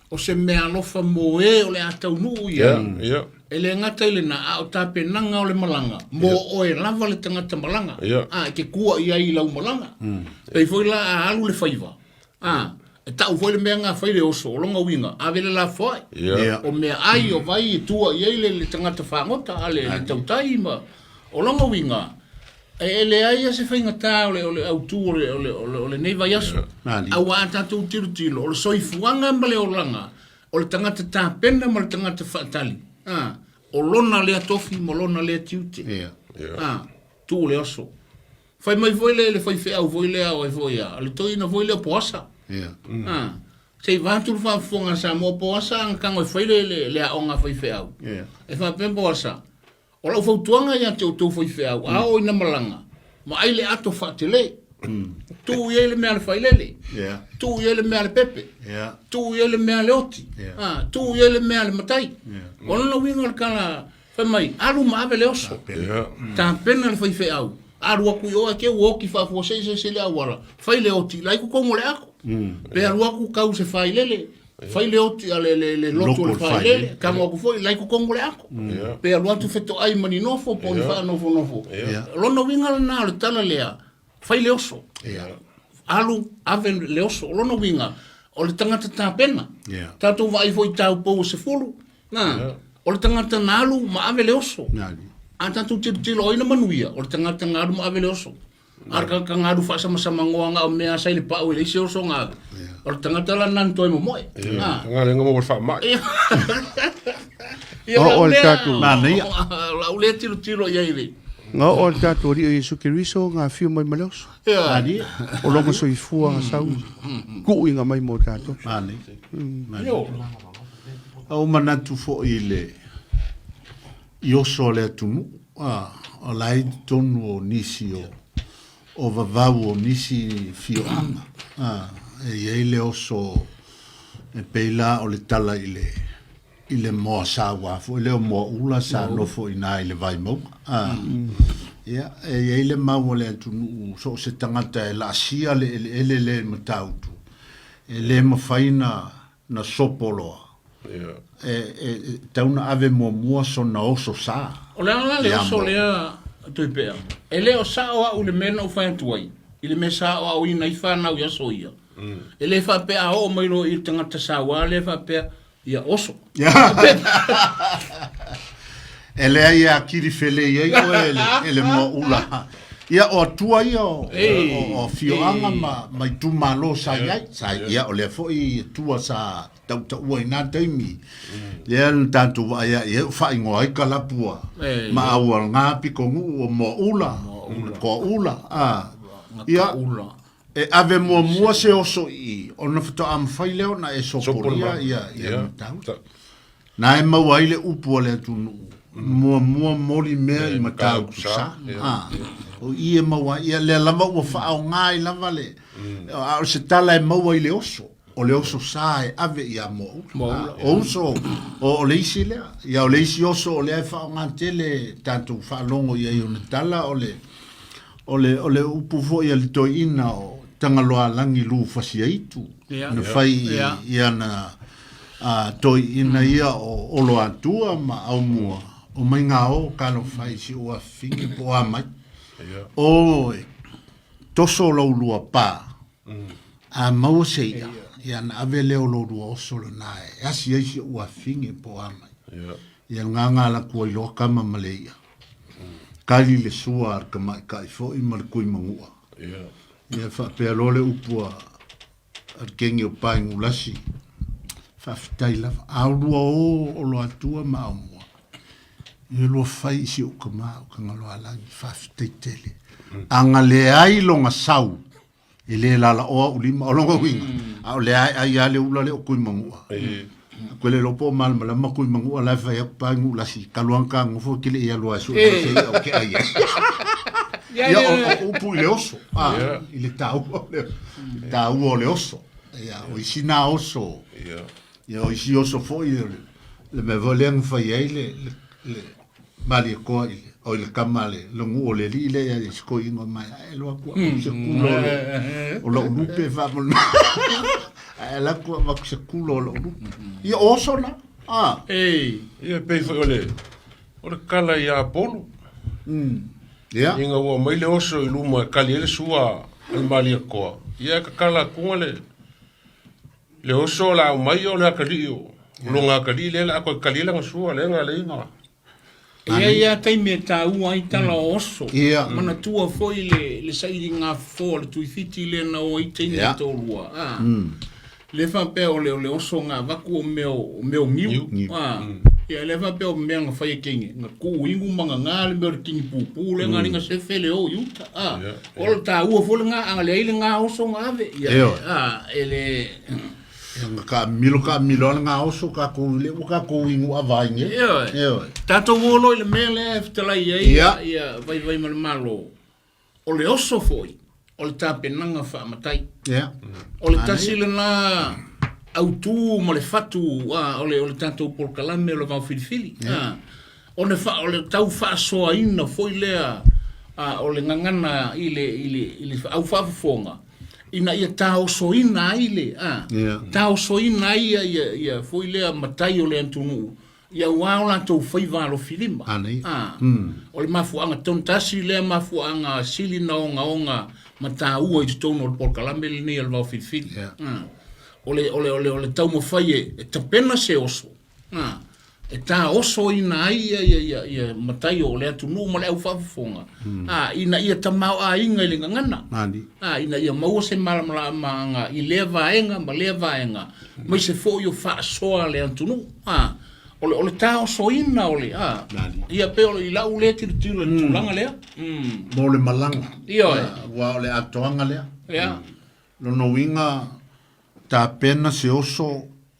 o se meaalofa mo e o le a taunuu i ai. Ia, ia. E le gata i lena, a o tapenaga o le malaga, mo oe lava le tagata malaga. Ia. A, e te kua i ai i lau malaga. Pei foi la a alu le faiva, a, E tau foi le mea nga fai le oso, o lona uiga, ave le lafoai. Yeah. O mea ai, o vai e tua i ai le, le tagata fagota, a le, le tautai ma... O lona uiga, e, e leai a se faigata o le, o le autū o le, o le, o le, o lenei vaiaso. Yeah. Aua a tatou tilotilo, o le soifuaga ma le olaga, o le tagata tapena ma le tagata faatali. A, o lona lea tofi ma lona lea tiute. Yeah. Yeah. A, tuu le oso. Fai mai foi le, le faifeau foi lea o ai foi a, le toeaina foi lea Poasa. Ia. Ah, se i vaeatu le faafofoga a Samoa Poasa a na tago e fai le, le, le aoga a faifeau. Ia. E faapea Poasa, o lau fautuaga ia te outou faifeau, a oo ina malaga, vaai le ato faatele. Tuu i ai le mea a le failele. Ia. Tuu i ai le mea a le pepe. Ia. Tuu i ai le mea a le oti. Ia. Ah, tuu i ai le mea a le matai. Ia. O lona uiga o le tala Fai mai, alu ma ave le oso. Ia. Tapena le faifeau. Alu atu i o e te ua oti faafuasei se isi le auala. Fai le oti, la i totonu o le ako. Pe alu atu tau se failele, fai le oti a le, le, le lotu o le failele, tago atu foi, la i totonu o le ako. Ia. Pe alu atu fetoai ma ni nofo po o ni faanofonofo. Ia. O lona uiga lena o le tala lea, fai le oso. Ia. Alu, ave le oso. O lona uiga, o le tagata tapena. Ia. Tatou vaai foi i taupou o sefulu, na, o le tagata na alu ma ave le oso. A tatou tilotilo o ai na manuia, o le tagata na alu ma ave le oso. A o le tagata na alu faasamasamanoa na o mea sa i le pau e leai se oso na ave. O le tagata la na na toe momoe. Ia, tagata na maua le faamai. Ia, O- lau o le lea, tatou- Manaia. lau lea tilotilo i ai le. Nga oo le tatou Alii o Iesu Keriso nga afio mai ma le oso. Ia. O lona soifua nga sau kuuiga mai mo tatou. Manaia. Manaia. A ua manatu foi i le i oso a le atunuu, a, o la e i totonu o nisi o, o vavau o nisi fioaga, a, e i ai le oso e pei la o le tala i le. i le moa saua foi lea o moa ula sa nofo i ina i le Vaimauga. A, ia, e i ai le mau a le atunuu so o se tagata e laasia le eleele lea i Matautu, e le mafai na, na sopo loa. E, e, e tau na ave muamua sona oso sa. O le a la le oso lea Tuipea? E le o sao au i le mea na ou fai atu ai, i le mea sa aoaoina ai fanau i aso ia. E le faapea a oo mai loa i le tagata saua lea faapea, ia oso. E leai e atili felei ai oe e le, e le moa ula. Ia, o atua ia o, o, o afioaga ma, ma itumalo sa i ai. Sa, ia, o lea foi atua sa tautaua i nā taimi. Lea na tatou vaai ai, o faaigoa ai kalapua ma aualga pitonuu o moa ula, toa ula. A, ia, E ave muamua se oso i i, ona faatoa mafai lea ona e sopolia ia, ia mataupu. Na e maua ai le upu a le atunuu, muamua moli mea i Matautu sa. Ah, o i e maua ai, ia lea lava ua faaaoga ai lava le, a o se tala e maua i le oso, o le oso sa e ave ia Moaula. Ah, o uso, o le isi lea. Ia o le isi oso o lea e faaaoga tele tatou faalogo i ai ona tala, o le, O le, o le upu foi a le toeaina o Tagaloaalagi Lufasiaitu, na fai i, i ana a, toeaina ia o Oloatua ma Aumua, o Maigao talofa i si ou afafine po o a mai. O e toso lou lua pa, a maua se i'a, ia na ave lea o lo lua oso lena e asi ai si ou afafine po o a mai. Ia ngāngā la kua iloa kama ma le i'a. Kali le sua a le tamaitai foi ma le kui manua. Ia faapea loa le upu a le kegi o Paegulasi, faafetai lava. A lua o Oloatua ma Aumua, ia lua fai i si ou tama o Tagaloaalagi, faafetai tele. A na leai lona sau, E le lalaoa ou lima, o lona uiga, a o lea e ai lava le ula lea o Tuimanua. Koe le iloa po o malamalama Tuimanua la e fai atu pa Gulasi, talu lava ona ta nofo e te le i alu lava e sue mai se i'a ou te ai ai. Ia, o upu i le oso, a, i le taua o le, taua o le oso. Ia, o isi na oso, ia, o isi oso foi, o le mea foi lea na fai ai le, le, le Malietoa i le, o i le tama a le logu o le alii lea ia si toeaina mai, ae alu atu au se kulo o le, o lou lupe faamolemole. Ae alu atu avatu se kulo o lou lupe. Ia o oso na. Ah. Ei. Ia pei foi o le, o le kala ia Apolo. Ia. Ina ua mai le oso i luma e kali ai le sua a le Malietoa. Ia e kakala atu le, Le oso o le a aumai o le atalii o lona atalii lea o le a toe kali ai lana sua lea na leai na. E i ai lava taimi e taua ai tala o oso. Manatua foi le, le sailiga fofo a le Tuifiti lea na o ai teine e toalua. A. Lea faapea o le, o le oso na avatu o mea o, o mea o niu. A. Ia lea faapea o mea na fai e teine, na tuu inu ma gagā le mea o le tinipupu lea na alii na sefe le o i uta. A. O le taua foi lena, a leai lena oso na ave, ia, a, e le... Ia, taamilo taamilo lava lena oso tatou i le ua tatou inu ava ai nei. Ioe. Ioe. Tatou o loa i le mea lea e fetalai ai Ia. ia vaivai ma le Malo, o le oso foi, o le tapenaga faamatai. Ia. O le tasi lena autu ma le fatu a, o le, o le tatou polokalame o le vaofilifili. A, O le fa, o le tau faasoaina foi lea a, o le gagana i le, i le, i le au faafofoga, ina ia taosoina ai le, a, Yeah. taosoina ai ia, ia, ia foi lea matai o le atunuu, ia aua o latou faiva alofilima. A nei. A, o le mafuaaga tonu tasi lea mafuaaga sili na ogaoga ma taua i totonu o le polokalame lenei a le Vaofilifili. Yeah. A, o le, o le, o le, o le taumafai e, e tapena se oso, a, e taosoina ai ia, ia, ia, ia matai o le atunuu ma le au faafofoga, a, ina ia tamaoaiga i le gagana, Nani. a, ina ia maua se malamalamaaga i lea vaega ma lea vaega, aemaise foi o faasoa a le atunuu, a, o le, o le taosoina o le, a, Nani. ia pei o le, i lau lea tilotilo i le tulaga lea. Mm. Mo le malaga. Ioe. Aua o le atoaga lea. Ia. Lona uiga, tapena se oso,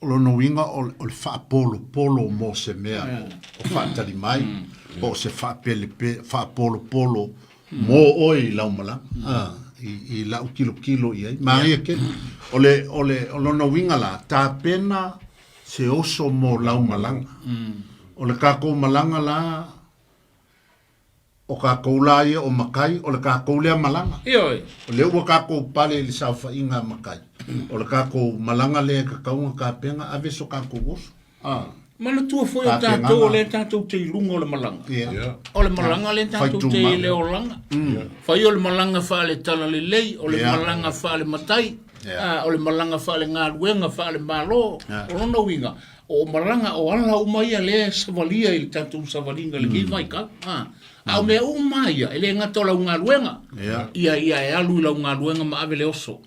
o lona uiga o le faapolopolo mo se mea o faatali mai, po o se faapolopolo mo oe i lau malaga, i lau tilotilo i ai. Manaia tele. O le, o le, o lona uiga la, tapena. se oso mo lau malaga. O le kakou malaga la, o kakou la ia o makai, o le kakou lea malaga. Ioe. O lea ua kakou pale i le saofaiga a makai, o le kakou malaga lea e tatau ona tapena, ave so kakou oso. Ah. Manatua foi o tatou o lea tatou te i luga o le malaga. Yeah. O le malaga lea tatou te i le olaga. Fai o le malaga faale-talalelei, o le malaga faale-matai, o le malaga faale-galuega, faale-malo. O lona uiga, o malaga o ala uma ia lea e savalia i le tatou savaliga i lenei vaitau. A o mea uma ia, e le gata o lau galuega, ia ia e alu i lau galuega ma ave le oso.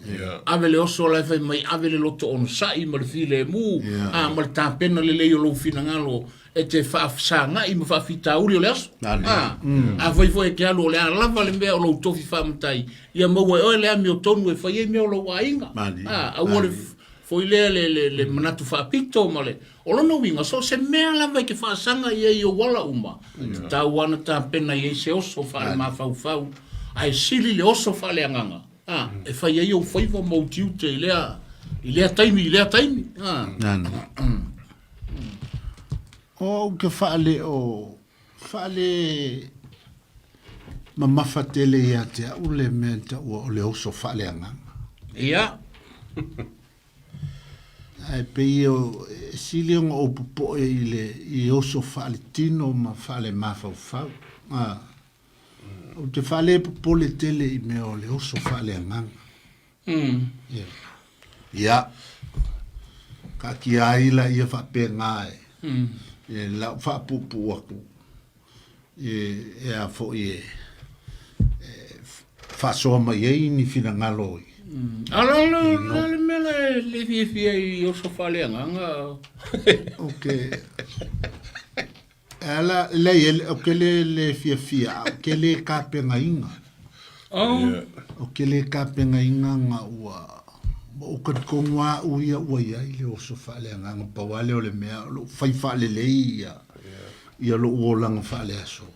Ave le oso la e fai mai, ave le loto onosai ma le filemu, a ma le tapena lelei o lou finagalo e te faafesagai ma faafitauli o le aso. A, afai foi e te alu o le a lava le mea o lou tofi faamatai, ia maua e oe le amiotonu e fai ai mea o lou aiga. A, aua le foi lea le, le, le manatu faapito ma le O lona uiga, so o se mea lava e te faasaga i ai i ou ala uma, e tatau lava ona tapena i ai se oso faalemafaufau, ae sili le oso faaleagaga, a, e fai ai ou faiva ma ou tiute i lea, i lea taimi, i lea taimi. A. Nani. O au ke faale o faale mamafa tele ia te au le mea taua o le oso faaleagaga. Ia. Ae pei e sili ona ou popoe i le i oso faaletino ma faalemafaufau. A, ou te faalepopole tele i mea o le oso faaleagaga. Ia. Ia. Kaatia ai laia faapena e, e lau faapuupuu atu. E a foi e faasoa mai ai ni finagalo i. A la la la le mea la e le fiafia i oso faaleagaga. O ke e ala leai o ke le le fiafia o ke le kapegaina. Oh. O ke le kapegaina nga ua ua ou talitonu lava au ia ua i ai le oso faaleagaga pau lava lea o le mea o lou fai faalelei ia Ia lou olaga faaleaso,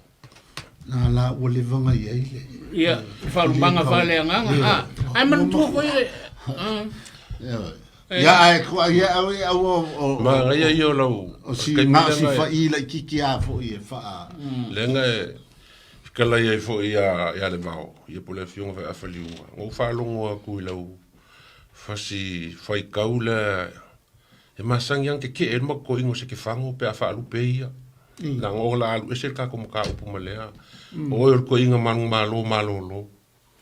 na la ua leva ona i ai le. Ia, le faalumaga faaleagaga, a. Ae manatua foi e, a. Ia, ae, ia, aua, aua, o. Manaia ia o lau. O si, na o si fa'i laitiiti lava foi e faa. Leaga e fetalai ai foi ia, ia Levao, ia po o le Afioga foi ia Faliuga. Na ou faalogo atu i lau fasi faitau lea E masani lava ona tetee ai le matotoina o se kefago pe a faalupe ai ia. Leaga o la alu ese le tatou mataupu ma lea. O oe o le toeaina manumalo malolo.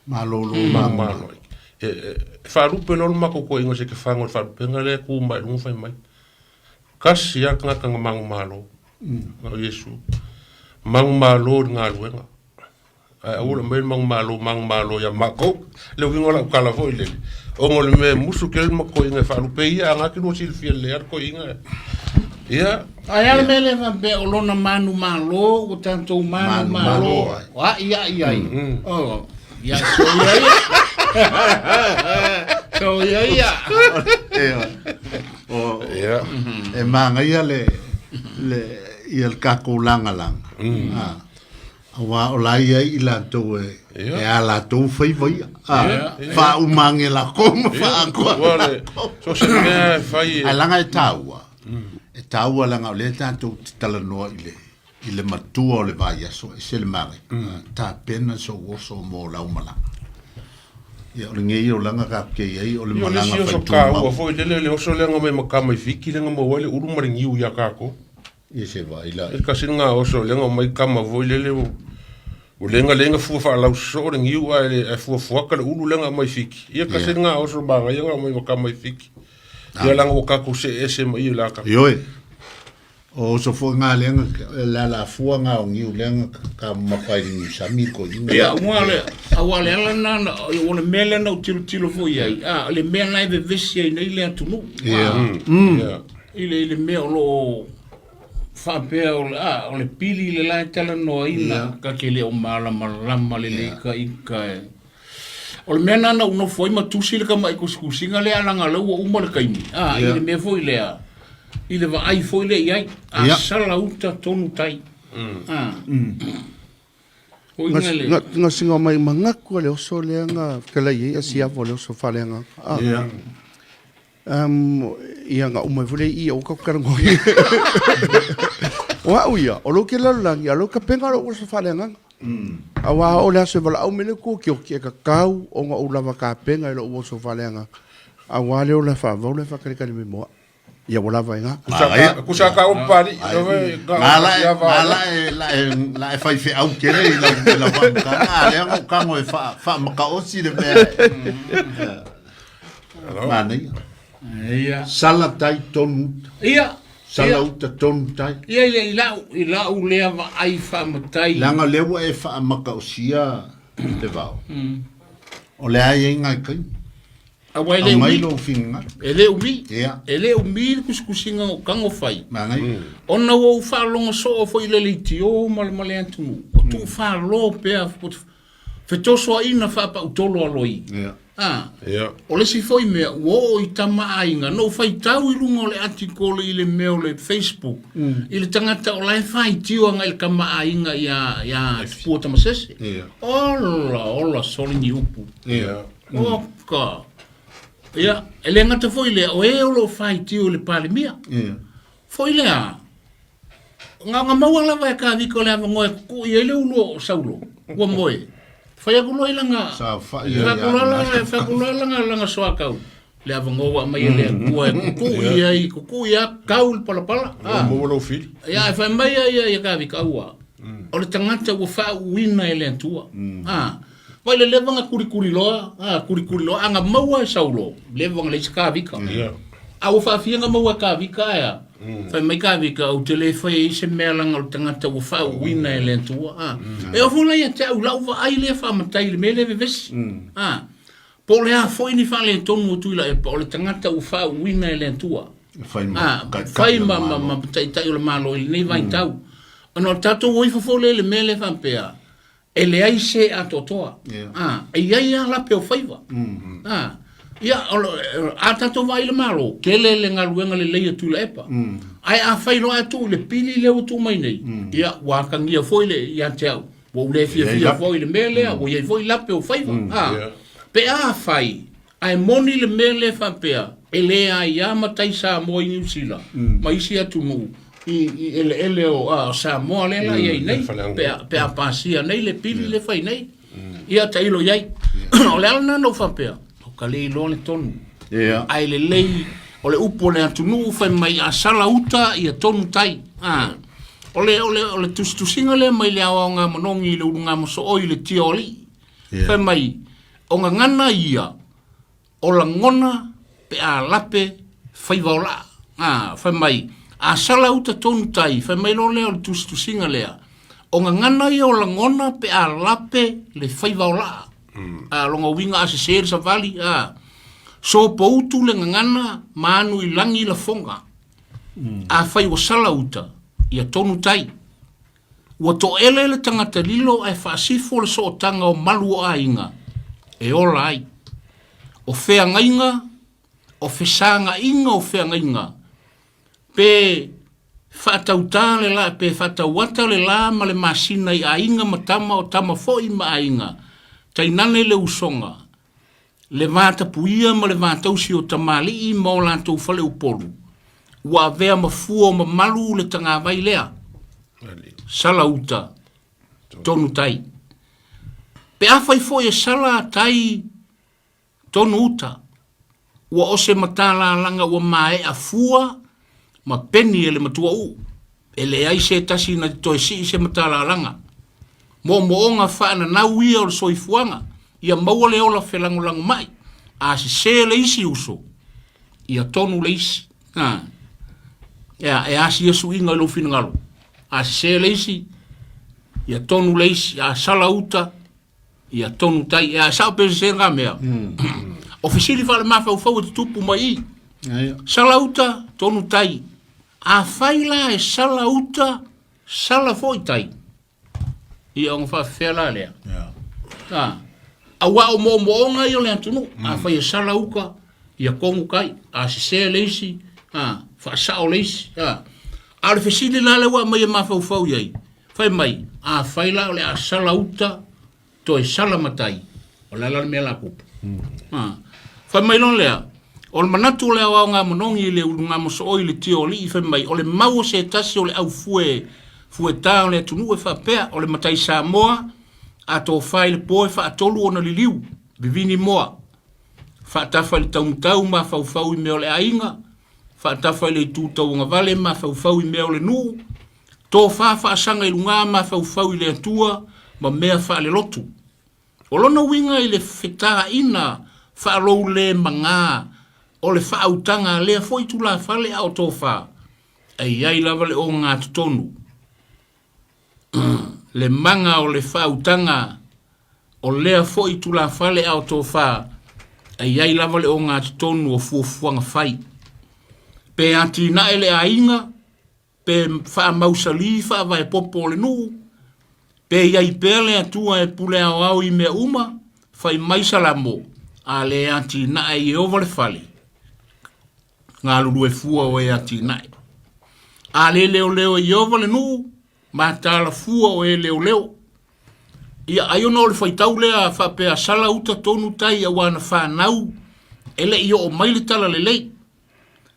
Malolo manumalo. E, e, e faalupe loa le matou toeaina o se kefago i le faalupega lea e tu mai i luga fai mai. Tasi lava le tagata na manumalo. O Iesu. Manumalo i le galuega. Ae aua le aumaia le manumalo, manumalo ia matou. Le uiga o lau tala foi lele, ona o le mea e musu tele le matoiga e faalupe ia, a na te lua silafia lelei lava le toeaina. Ia. Ae a le mea lea faapea o lona manumalo ua tatou manumalo ai ai ai. Oh, ia soia ia. Soia ia. O, e manaia le, le, ia le tatou lagalaga. Ah. Aua o la i ai i latou e, e a latou faiva ia. A, faauma age lakou ma faaatoa Ua le, so se mea e fai e. Ae leaga e taua, e taua leaga o lea tatou te talanoa i le, i le matua o le vaiaso, e ese le manaia. Tapena sou oso mo lau malaga. Ia, o lenei olaga tatou te i ai, o le Ia, o le malaga isi oso faitumau. taua foi lele, le oso lea na omai ma tama i Fiti lea na maua ai le ulu ma le niu ia tatou. Ia se vaai la. E tasi lena oso lea na omai tama foi lele ua ua le na fua faalausoso le niu ae ae fuafuaka le ulu lea na aumai Fiti. Ia tasi lena oso manaia na aumai ma tama i Fiti. Ia leaga ua tatou see ese ma ia i la tatou. Ioe. O oso foi nga lea na le alafua nga o niu lea na taumamafa ai i le niusami le toeaina. Ia, aua le, aua le ala lena na, o le mea lea na ou tilotilo foi i ai, a, o le mea lena e vevesi ai nei le atunuu. Ia. Ia. I le, i le mea o lo o faapea o le, a, o le pili le la e talanoaina, yeah. ka ke le o malamalama le yeah. ka ika e. O le mea nana u nofo ai ma tusi le kama'i kusikusiga lea alaga lea ua uma le taimi. A, yeah. i le mea foi lea, i le vaai foi lea i ai, a yeah. sala uta tonu tai. A. Nga singa mai mangaku a le oso lea nga fetalai ai a siava o le oso faaleagaga. Yeah. Um, ia nga uma foi i o ka karango. O au ia, o lo ke lalolagi, a lo ka penga lo sa whaleanganga. A wā o le aso e wala au mele ko ki o ki e ka kau o nga o lava ka penga i lo o sa whaleanga. A wā leo la wha, vau le whakarekare me moa. Ia ua lava i ngā. Kusa ka o pali. Ngā la e, ngā la e, la e, la e whai wheau kere i lau, i lau whaamukana. A lea ngo kango e wha, whaamakaosi le mea. Mānaia. Ia. Sala tai tonu uta. Ia. Sala uta tonu tai. Ia, ia, i lau, i lau lea vaai whaamatai. Leaga lea ua e whaamakaosia le vao. O le a i ai ngai kai. Aua e le Aumai umi. lou finagalo. E le umi. Ia. E le umi le kusikusiga o Kagofai. Manaia. Ona ua ou faalogo soo foi i le leitio ma le ma le atunuu, o tuufalo pea fetosoaina faapautolo a loi. Ia. A. Ia. O le isi foi mea, ua oo i tama aiga, na ou faitau i luga o le atikole i le mea o le Facebook, i le tagata o la e faitio agai i le kamaaiga ia, ia Tupua Tamasese. Ia. Ola, ola soli ni upu. Ia. Oka. Ia, e le gata foi lea, o e o lo o faitio i le Palemia. Ia. Foi lea, nga, nga maua lava e Kavika o le avanoa e kuku'i ai le ulu o Saulo, ua moe. Fai aku loa i langa, Saofa'i ai fai aku loa ia langa, fai aku loa langa, langa soakau. Le avanoa ua aumai e le Atua e kuku'i ai, kuku'i a kau le palapala. Ua Ah. maua lou fili. Ia, e fai mai ai ia, ia Kavika, aua. O le tagata ua faauuina e le Atua. Ah. Vai le leva nga kulikuli loa, a kulikuli loa, anga maua e Saulo, leva nga le isi Kavika. Yeah. A ua faafia nga maua e Kavika ae a? Fai mai Kavika, ou te le faia i se mea langa o le tagata ua faauuina e le Atua. A. E oo foi la ia te au i lau vaai lea faamatai i le mea lea vevesi. A. Po o le a foi ni faaletonu o Tuilaepa, o le tagata ua faauuina e le Atua. Fai ma A, taitai fai o le ma, ma, Malo. ma taitai o le Malo i lenei vaitau. Ona o le tatou o ifo foi lea i le mea lea faapea, E leai se atoatoa. A, e i ai lava lape o faiva. A, ia, o lo, a tatou vaai i le Malo, tele le galuega lelei a Tuilaepa. Ae afai loa ae tuu i le pili lea ua tuu mai nei, ia, ua atagia foi le, ia te au, ua ou le fiafia foi i le mea lea, ua i ai foi lape o faiva. A, pe afai ae moni le mea lea faapea, e le aia matai Samoa i Niu Sila ma isi atunuu i, i eleele o a, Samoa lea la i ai nei, pe a, pe a pasia nei le pili le fai nei. Ia tailo i ai. O le ala lena na ou faapea, o ka le iloa le tonu. Ia. Ae lelei, o le upu o le atunuu fai mai a sala uta ia tonu tai. A, o le, o le, o le tusitusiga lea mai le aoaoga manogi i le ulugamosooi i le tia o alii. Fai mai, o gagana ia, o lagona pe a lape faiva o laa. A, fai mai, a sala uta tonu tai, fai mai loa lea o le tusitusiga lea, o gagana ia o lagona pe a lape le faiva o laa. A, lona uiga a sese le savali, a, sopoutu le gagana ma anu i lagi lafoga. Afai ua sala uta, ia tonu tai. Ua toele le tagata lilo ae faasifo le sootaga o malu o aiga e ola ai. O feagaiga, o fesagaiga o feagaiga, pe faatautā le la, pe faatauata le la ma le masina i aiga ma tama o tama foi ma aiga, tainane le usoga, le vatapuia ma le vatausi o tamalii ma o latou faleupolu, ua avea ma fua o mamalu le tagavai lea, sala uta, tonu tai. Pe afai foi e sala tai tonu uta, ua o se matalalaga ua maea fua ma peni e le matuauu, e leai se tasi na te toe sii se matalalaga. Moomooga faananau ia o le soifuaga, ia maua le ola felagolagomai, a sese le isi uso, ia tonu le isi. A, ea, e a sia suiga i lou finagalo, a sese le isi, ia tonu le isi, a sala uta, ia tonu tai. Ea, e sao pe sese nga mea. O fesili faale-mafaufau e tutupu mai i. Sala uta, tonu tai. Afai la e sala uta, sala foi tai. Ia ona faafefea la lea. A, auā o moomooga ia o le atunuu. Afai e sala uka, ia tonu tai. A sese le isi, a, faasao le isi. A, a o le fesili la lea ua aumai e mafaufau i ai, fai mai, afai la o le a sala uta, toe sala matai, o le a la le mea o le a tupu. A, fai mai loa lea, O le manatu o le aoaoga manogi i le ulugamosooi i le tio o alii fai mai, o le mau o se tasi o le au fue fuetā o le atunuu e faapea, o le matai Samoa a tofa i le po e faatolu ona liliu, vivini moa, faatafa i le taumatau mafaufau i mea o le aiga, faatafa i le itu tauagavale mafaufau i mea o le nuu, tofa faasaga i luga mafaufau i le Atua ma mea faalelotu. O lona uiga i le fetaina faaloule magā o le faautaga a lea foi tulafale a o tofa, e i ai lava le ogatotonu, le maga o le faautaga o lea foi tulafale a o tofa, e i ai lava le ogatotonu o fuafuaga fai. Pe atinae le aiga, pe faamausali faavae popo o le nuu, pe i ai pea le Atua e pule aoao i mea uma, fai mai Salamo, a le atinae Ieova le fale, galulue fua o e atinae. A le leoleo e Ieova le nuu, mataala fua o e leoleo. Ia, ai ona o le faitau lea faapea sala uta tonu tai auā na fanau e le i oo mai le talalelei.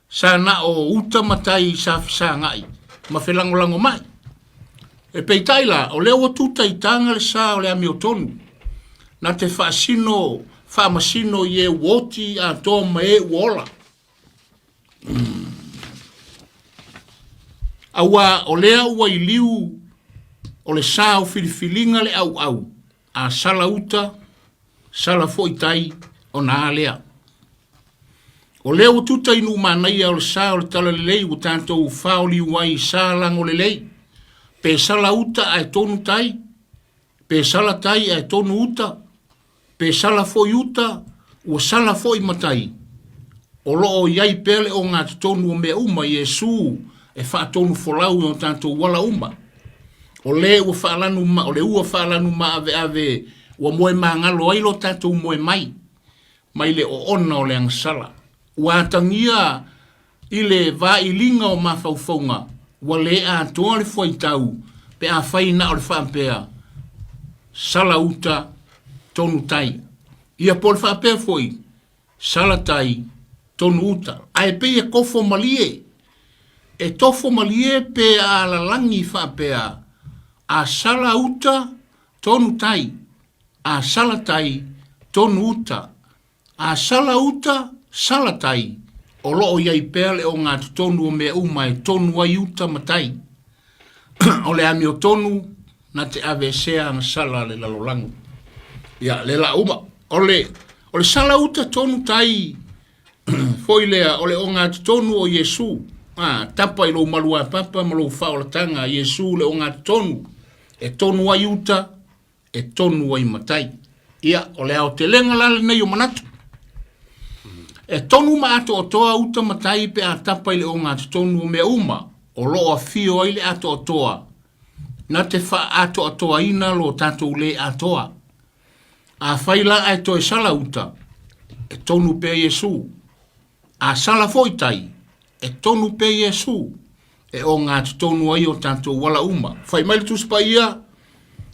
Sa na o uta ma tai sa fesagai ma felagolagomai. E peitai la, o lea ua tuta i taga le sa o le amiotonu, na te faasino faamasino i e ua oti atoa ma e ua ola. Auā o lea ua i liu o le sa o filifiliga le ʻauʻau, a sala uta, sala foi tai, ona a lea. O lea ua tuta i Nuumanaia o le sa o le talalelei ua tatou faoliu ai i sa lago lelei, pe sala uta ae tonu tai, pe sala tai ae tonu uta, pe sala foi uta, ua sala foi ma tai. O lo o i ai pea le ogatotonu o mea uma, Iesu e faatonu folau i o tatou ala uma. O le ua faalanu ma, o le ua faalanu maaveave ua moe magalo ai lo tatou moe mai, mai le oona o le agasala. Ua atagia i le vailiga o mafaufauga, ua le atoa le fuaitau pe afai na o le faapea, sala uta, tonu tai. Ia po o le faapea foi, sala tai, tonu uta. Ae pei e kofo malie, e tofo malie pe a lalagi faapea, a sala uta, tonu tai, a sala tai, tonu uta, a sala uta, sala tai, o lo o i ai pea le ogatotonu o mea uma e tonu ai uta ma tai. O le amiotonu na te aveesea agasala a le lalolagi. Ia, le la uma. O le, o le sala uta tonu tai foi lea, o le ogatotonu o Iesu. A, tapa i lou maluapapa ma lou faaolataga, Iesu le ogatotonu e tonu ai uta, e tonu ai matai. Ia, o le aotelega la lenei o manatu. E tonu ma atoatoa uta matai pe a tapa i le ogatotonu o mea uma o lo o afio ai le atoatoa na te faaatoatoaina lo tatou le atoa. Afai la ae toe sala uta, e tonu pea Iesu. A sala foi tai, e tonu pea Iesu, e ogatotonu ai o tatou ala uma. Fai mai le Tusi Paia,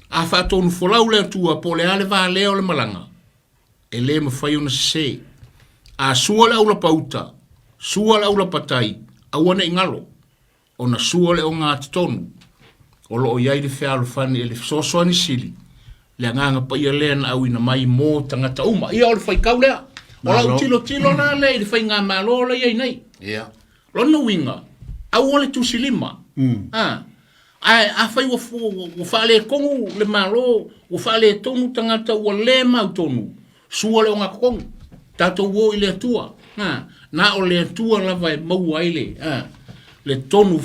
A faatonu folau le Atua po o le a le valea o le malaga, e le mafai ona sese. A sua le aulapa uta, sua le aulapa tai, aua ne i galo. ona sua le ogatotonu o lo o i ai le fealofani e le fesoasoani sili, le Agaga Paia lea na auina mai mo tagata uma. Ia o le faitau lea. O lau tilotilo la lea i le faigamalo la i ai nei. Ia. Lona uiga, aua le tusi lima. Ah, ae afai ua, ua, ua faaletonu le Malo, ua faaletonu tagata ua le mautonu, Sua le ogatotonu, tatou o i le Atua, a, na o le Atua lava e maua ai le, a, le tonu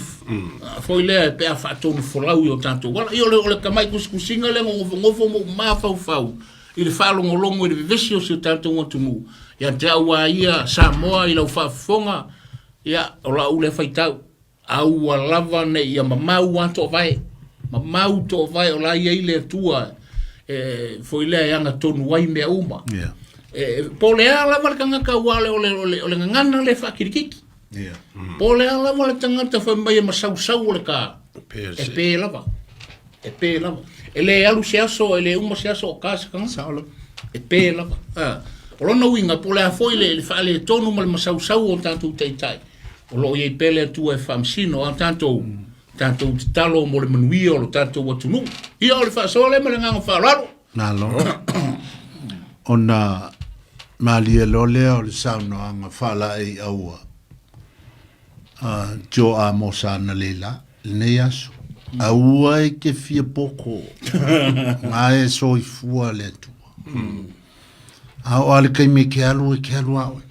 foi lea pe a faatonu folau i o tatou ala. Ia o le, o le tamai tusitusiga lea na nofonofo ma ou mafaufau i le faalogologo i le vevesi o si o tatou atunuu ia te au a ia Samoa i lau faafofoga, ia, o lau lea faitau. Aua lava ne i ia mamau a toovae, mamau toovae o la e i ai le Atua e foi lea e agatonu ai mea uma. Yeah. E, po o le a lava le tagata aua o le, o le, o le, o le gagana lea e faakilikiki. Yeah. Po o le a lava le tagata fai mai e masausau o le ka, Pe e pe lava. E pe lava. E le alu se aso, e le uma se aso o ka se tagata. Sao lava. E pe lava. Ah. O lona uiga, po o le a foi le, le faaletonu ma le masausau o tatou taitai, o lo o i ai pea le Atua e faamasino, a tatou, tatou tatalo mo le manuia o lo tatou atunuu. Ia, o le faasoa lea ma le agaga faaaloalo. Malo. Ona malie loa lea o le saunoaga faalaei aua a Joe Amosa analeila lenei aso. Aua e te fia poko, nga e soifua le Atua. A oo lava le taimi e te alu, e te alu lava oe.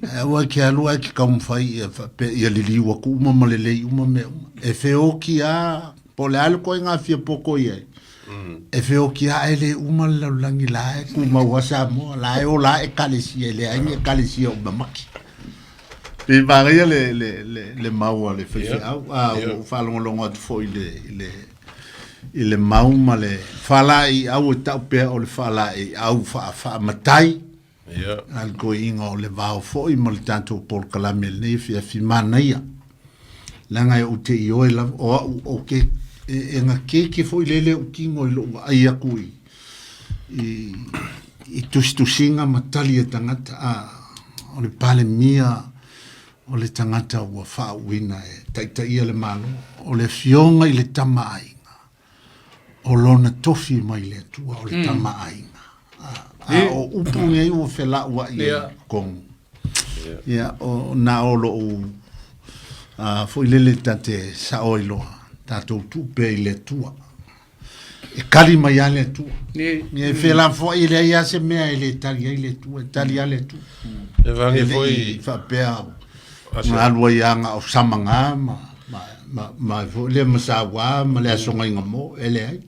Ae aua e te alu ae te taumafai ia faapea ia liliu atu uma ma lelei uma mea uma. E feoti lava, po o le a le ituaiga fia poto i ai, e feoti lava ae le uma le lalolagi la e tumau lava Samoa, la e ola lava Ekalesia, e leai ni Ekalesia o mamaki. Pei manaia le, le, le, le mau a le faifeau, a ua ou faalogologo atu foi i le, i le, i le mau ma le faalaeiau e tau pea o le faalaeiau faa, faamatai. A le toeaina o le vao foi ma le tatou polokalame i lenei afiafi manaia. Leaga e ou te ioe lava, o au ou te, e, e gakeke foi lele ou tino i lou vaai atu i, i, i tusitusiga ma tali a tagata, a, o le Palemia o le tagata ua faauuina e taitaia le Malo, o le Afioga i le Tama a Aiga, o lona tofi mai le Atua, o le Tama a Aiga. A, a o upu nei ua felauai ai i totonu. Ia, o na o lou foi lele ta te sao ai loa, tatou tuu pea i le Atua. E kali mai lava le Atua. E felafoai e leai lava se mea e le tali ai le Atua, e tali lava le Atua. E vage E le foi i faapea na alu ai lava na o Samaga ma, ma, ma, ma foi lea ma Saua ma le Aso Gaigamō, e leai.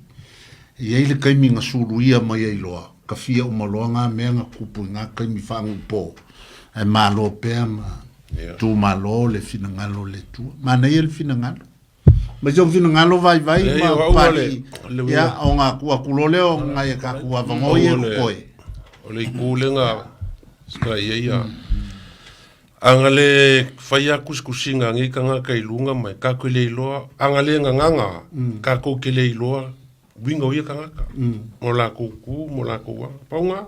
E i ai le taimi na suluia mai ai loa, kafia uma loa ngā mea na tupu i ngā taimi faanuupō, ae malo pea ma tumalo le finagalo o le Atua. Manaia le finagalo. Mai sou finagalo vaivai Leai, ma o au Papalii, le ia, ona atu atu loa lea o nai a tatou avanoa ia e totoe. O le itu lea na sika i ai ia. Aga le fai a kusikusiga a nei tagata i luga mai, tatou te le iloa, aga le gagaga, tatou te le iloa uiga o ia tagata, mo latou tu, mo latou aga. Pau na,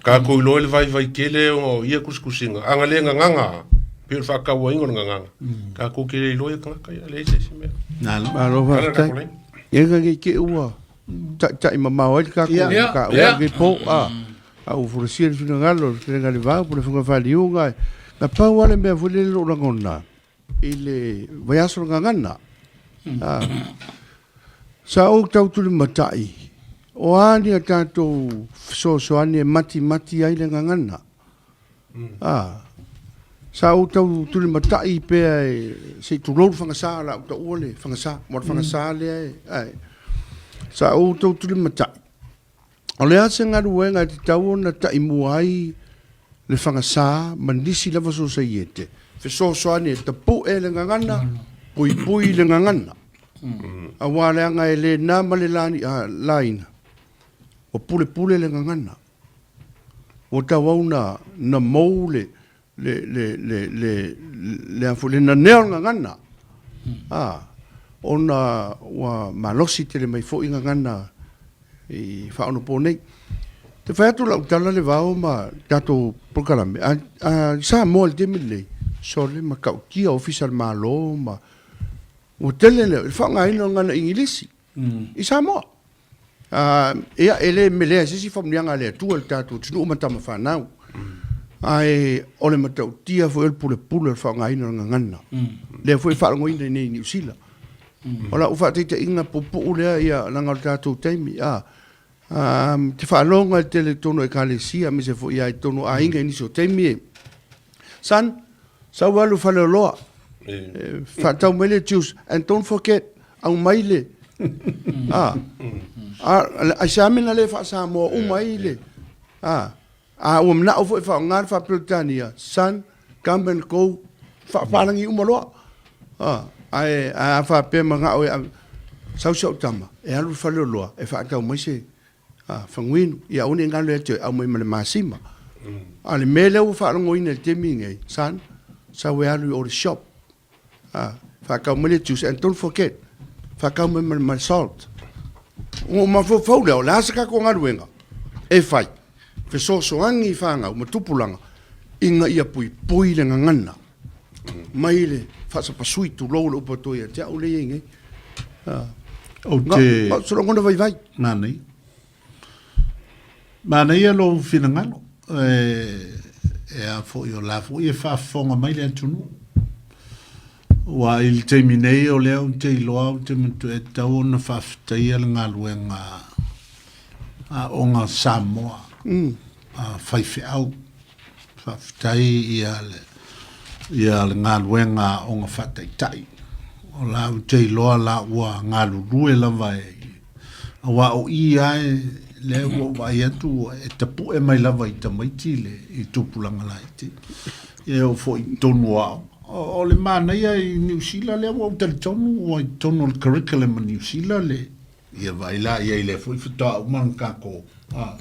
tatou iloa le vaivai tele ona o ia tusitusiga, a na le gagaga, pei o le faatauaina o le gagaga, tatou te le iloa ia tagata ia, leai se isi mea. Malo. Malo faafetai. Ia ka ke ke ua taʻitaʻi mamao ai le tatou ka ua ke po a a ua folasia le finagalo le fetalaiga a le vao po le fofoga faliuga na pau lava le mea foi lele lou lagona i le vaiaso o le gagana. Sa ou tau tulimatai, o a ni a tatou fesoasoani e matimati ai le gagana? Sa ou tau tulimatai pea e, se i tulou le fagasa, o le a ou taua le fagasa, aua o le fagasa lea e, ae. Sa ou tau tulimatai, O le a se galuega e tatau ona taimua ai le fagasa ma nisi lava sosaiete? Fesoasoani e tapu'e le gagana, puipui le gagana. Aua leaga e le na ma le laina, ua pulepule le gagana. Ua tauau na na mou le le le le le le a foi le nanea o le gagana. A, ona ua malosi tele mai foi gagana i faaonapo nei. Te fai atu lau tala le vao ma tatou polokalame, a, a Samoa i le taimi lenei, sole matautia ofisa o le Malo ma ua tele le faaaogaina o le gagana Igilisi i Samoa. A, ia, e le melea e se isi faamanuiaga a le Atua i le tatou atunuu ma tama fanau. Ae o le matautia foi o le pulepule o le faaaogaina o le gagana. Lea foi e faalogoina i inei i Niu Sila. O lau faataitaiga puupuu lea, ia, leaga o le tatou taimi, a, a, te faalogo i le tele i totonu o Ekalesia, aemaise foi lava i totonu o aiga i nisi o taimi e, Son, sau alu i faleoloa, faatau mai le juice, and don't forget, aumai le, a, a, aisea mea na le faa-Samoa uma ai le, a, A ua manao foi e faaaoga le faa-Peretania, son, come and go, faapalagi uma loa. A, ae a faapea manao e ave, sau si au tama, e alu i le faleoloa e faatau mai se faguinu, ia aua ne i galo ia te oe, aumai ma le masima. A o le mea lea ua faalogoina i le taimi lenei, son, sau e alu i o i le shop, A, faatau mai le juice and don't forget, faatau mai ma le salt. Ona ou mafaufau lea, o le a se tatou galuega e fai? fesoasoani i fanau ma tupulaga ina ia puipui le gagana mai le faasapasui tulou le upu atu ia te au lea e i ai nei. Ou te... O se lagona vaivai. Manaia. Manaia lou finagalo. E a foi o la foi e faafofoga mai le atunuu. Ua i le taimi nei o lea ou te iloa ou te manatu e tatau ona faafetaia le galuega aoga Samoa a faifeau. Faafetai ia le ia le galuega aoga faataitai. O la ou te iloa la ua galulue lava e aua o i lava e lea ua ou vaai atu e tapue mai lava i tamaiti le i tupulaga laiti. Ia e oo foi i totonu o aoga. O le manaia i Niu Sila lea ua ou talitonu ua i totonu o le curriculum a Niu Sila le Ia vaai la i ai lea foi faatoa uma ona tatou a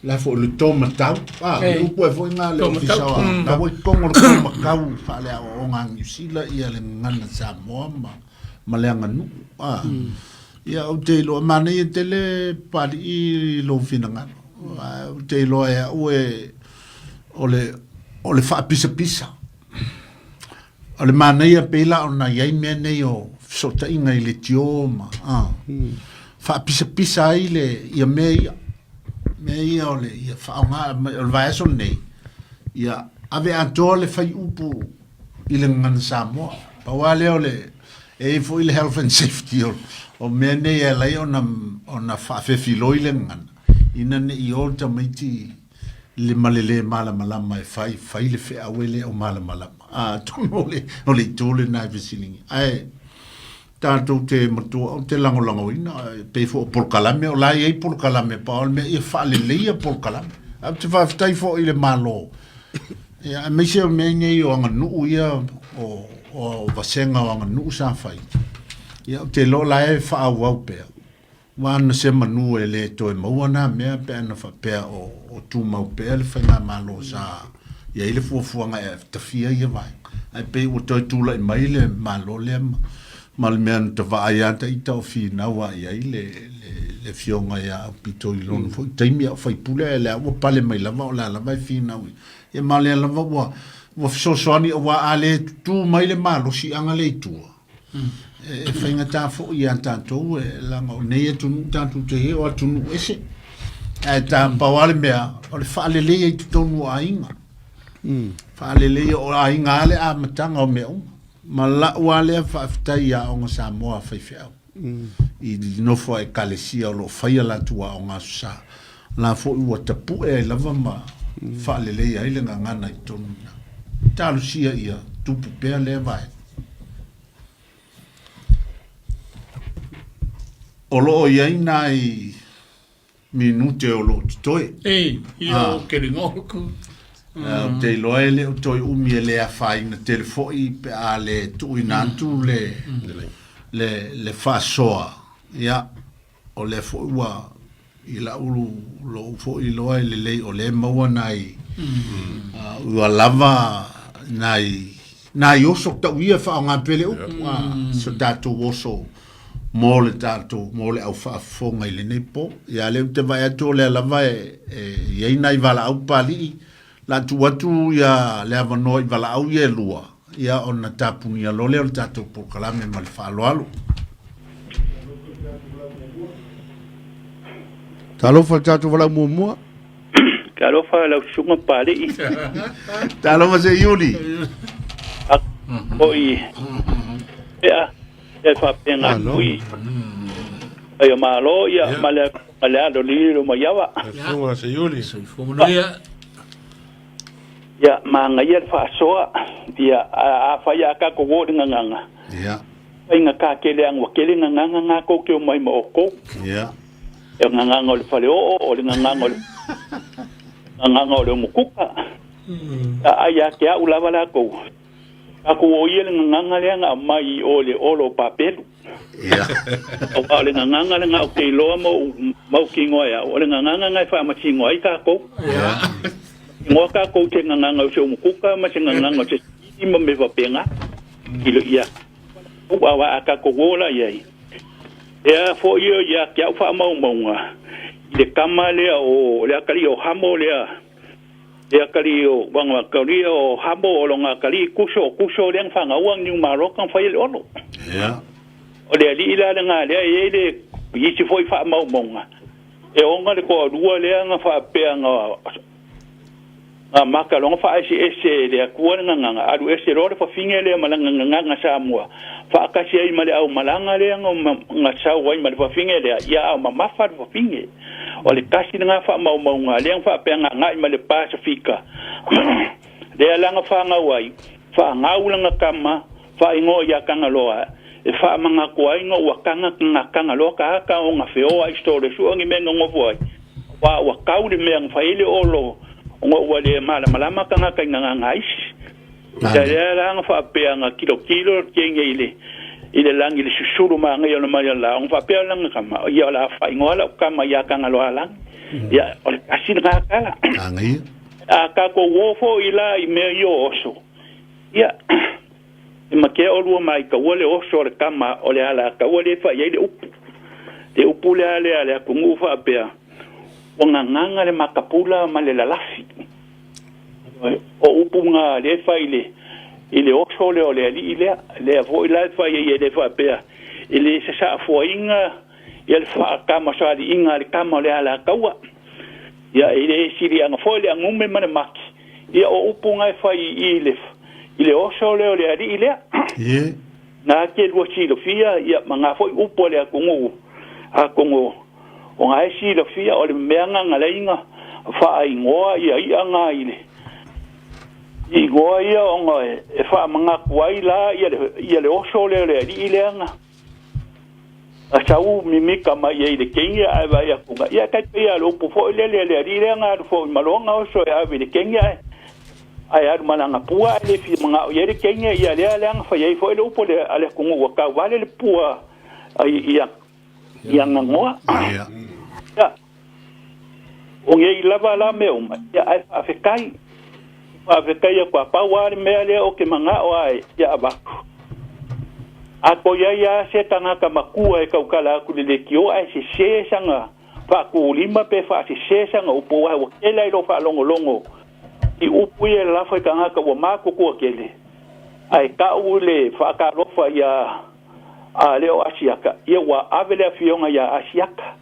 la foi le to matau a le upu ai foi na le ofisa o la ua i totonu o le to matau faaleaoaoga a Niu Sila ia le gagana Samoa ma ma le aganuu a ia ou te iloa manaia tele Papalii lou finagalo ae ou te iloa e au e o le o le faapisapisa O le manaia pei la ona i ai mea nei o fesootaiga i leitio ma faapisapisa ai le ia mea ia. Mea ia o le ia faaaoga o le vaiaso lenei, ia ave atoa le faiupu i le gagana Samoa. Pau lava lea o le e i ai foi le health and safety o, o mea nei e ala ai ona, ona faafefiloi le gagana, ina ne i o le tamaiti le ma le lē malamalama e fai, fai le feau e le o malamalama. Atonu o le, o le itu lena e fesiligia. Ae tatou te matua, ou te lagolagoina, e pei foi o polokalame, o la e i ai polokalame, pau o le mea ia faaleleia polokalame. Ae ou te faafetai foi i le Malo, ia, aemaise o mea nei o aganuu ia, o, o vasega o aganuu sa fai, ia, ou te iloa o la e faaauau pea. Ua ana se manu e le toe maua nā mea pe ana faapea o tumau pea le faigamalo sa i ai le fuafuaga e tafia ia vaega. Ae pei ua toe tulai mai le Malo lea ma le mea na ta vaai lava ita o finau lava i ai le Afioga ia Aupito i lona foi taimi a o faipule ae lea ua pale mai lava o la lava e finau i ia ma lea lava ua fesoasoani aua a le tutū mai le malosiaga lea i tua E faigata foi ia tatou, e leaga o nei atunuu tatou te i ai, o atunuu ese. Ae ta pau lava le mea, o le faaleleia i totonu o aiga. Faaleleia o aiga lava le amataga o mea uma. Ma lau lava lea faafetai i Aoga Samoa a faifeau. I nofo a Ekalesia o lo o fai a latou aoga Aso Sa. O la foi ua tapue ai lava ma faaleleia ai le gagana i totonu i ina. Talosia ia tupu pea lea vaega. O lo o i ai nai minute o lo o totoe. Ei, ia o kelingoku. Ou te iloa e le o toe umi e le afaina tele foi pe a le tuuina atu le, le, le faasoa. Ia, O lea foi ua i lau lou foi iloa e lelei o lea e maua nai ua lava nai nai oso tau ia e faaaoga pea le upu so tatou oso mo le tatou mo le au faafofoga i lenei po. Ia lea ou te vaai atu o lea lava e i ai nai valaau Papalii la tuu atu ia le avanoa i valaau ia e lua, ia ona tapunia loa lea o le tatou polokalame ma le faaaloalo. Talofa i le tatou valaau muamua. Talofa lau susuga Papalii. Talofa se Iuli. Foi pea e faapena atu i ai o Malo ia ma le ma le alo lilo mai ava. Susuga se Iuli. Soifua manuia. Ia manaia le faasoa ia a fai a tatou o i le gagana. Ia. Faigata tele anga ua tele gagana na tou te omai ma outou. Ia. E o gagana o le faleoo, o le gagana o le gagana o le umukuka. A ia te au lava latou. Tatou o ia le gagana lea na aumai i o i le olo o Papelu. Ia. Aua o le gagana lena ou te iloa ma ou mautinoa e au, o le gagana lena e faamasino ai tatou. Ia. Igoa tatou i se gagana o se umukuka ma se gagana o se sili ma mea faapena. Ilo ia. Aua a tatou o la i ai, ea foi ia ia te au faamaumauga. le kama lea o le akalii o Hamo lea le akalii o Wangawakalia o Hamo o loga akalii Kuso o Kuso lea na fagaua Niumaloka na faia le Olo. Ia. O le alii la lena lea e i ai le isi foi faamaumauga e ona le toalua lea na faapea na na maka loa na faaeseese e le Atua le gagana, alu ese loa le fafine lea ma lana gagana Samoa, faatasi ai ma le aumalaga lea na sau ai ma le fafine lea, ia a mamafa le fafine. O le tasi lena faamaumauga lea na faapea na agai ma le Pasefika, lea la na fanau ai, faagau lana tama, faaigoa ia Tagaloa, e faamanatu ai na ua taga na Tagaloa tagata ona feoai i store sue ni mea na nofo ai, aua ua tau le mea na fai ai le olo ona ua le malamalama tagata i gagana isi. Ia lea la na faapea na tilotilo le teine i le i le lagi i le susulu manaia o le mai o le la, ona faapea lana tama, ia o le a faaigoa lau tama ia Tagaloa Lagi. Ia o le tasi lena tala. A tatou o foi la i mea ia o oso, ia E matea olua mai taua le oso a le tama o le alataua lea e fai ai le upu. Le upu lea lea a le atunuu faapea, ua gagaga le matapula ma le lalafi. O upu na lea e fai i le, i le oso lea o le alii lea. Lea foi la e fai ai e le faapea, e le sasaafuaina ia le faatamasoaliiga a le tama o le alataua. Ia e le siliaga foi le agume ma le mati. Ia o upu na e fai i le i le oso lea o le alii lea. Ie. Na te lua silafia ia ma nga foi upu a le atunuu atonu o nga e silafia o le mea nga na leinga faaigoa ia i'a nga i le igoa ia ona e faamanatu ai la ia le ia le oso lea o le alii lea na A sau mimika mai ai i le kegi ae vaai atu nga, ia kai pei a le upu foi lele a le alii lea na alu foi ma lona oso e ave i le kegi ae ae alu ma lana pua ae le fia manao i ai le kegi ia lea lea na fai ai foi le upu a le a le atunuu ua tau vale le pua i ia i Aganoa. Ia. Ia, o nei lava la mea uma, ia ae faafetai. Faafetai atu a pau lava le mea lea ou te manao lava ia avatu. A toe i ai lava se tagata matua e tautala atu i le leitio ae sese sana faatulima pe faasese sana upu aua ua tele lava i lou faalogologo i upu ia e lalafo i tagata ua matutua tele ae tau le faatalofa ia a lea o Asiata, ia ua ave le afioga ia Asiata.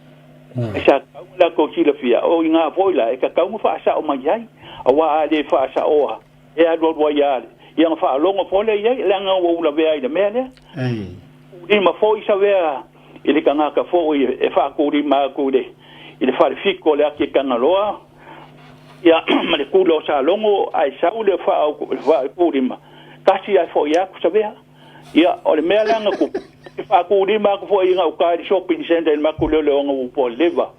E sa tatau ona latou silafia, o i ina foi la e tatau ona faasao mai ai, aua a le faasaoa, e alualu ai lava ia ona faalogo foi lea i ai, leaga ua ou lavea ai i le mea lea. Tulima foi savea i le tagata foi e faatulima atu i le i le falefito o le ati e Tagaloa, ia ma le kula o Salogo, ae sau le faatulima, tasi ae foi atu savea. Ia, o le mea la na tupu, e faatulima atu foi i gauta i le shopping centre i le matou leoleoga ua leva.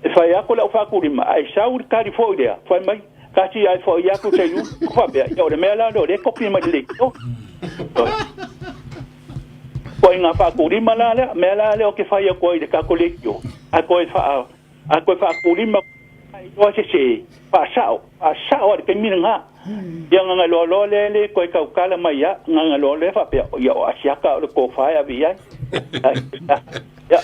E fai atu lau faatulima, ae sau le tali foi lea, fai mai, tasi ae foi atu se iuli. Ou faapea, ia o le mea la lea o lea e kopi mai le leitio. Ituaiga faatulima la lea, mea la lea ou te fai atu ai i le tatou leitio, ae toe faa A toe faatulima ai loa se se faasao, faasao a le taimi lena. Ia gagaloa loa lea le toe tautala mai a, gagaloa lea faapea, ia o Asiata o le tofa e ave i ai. Ia,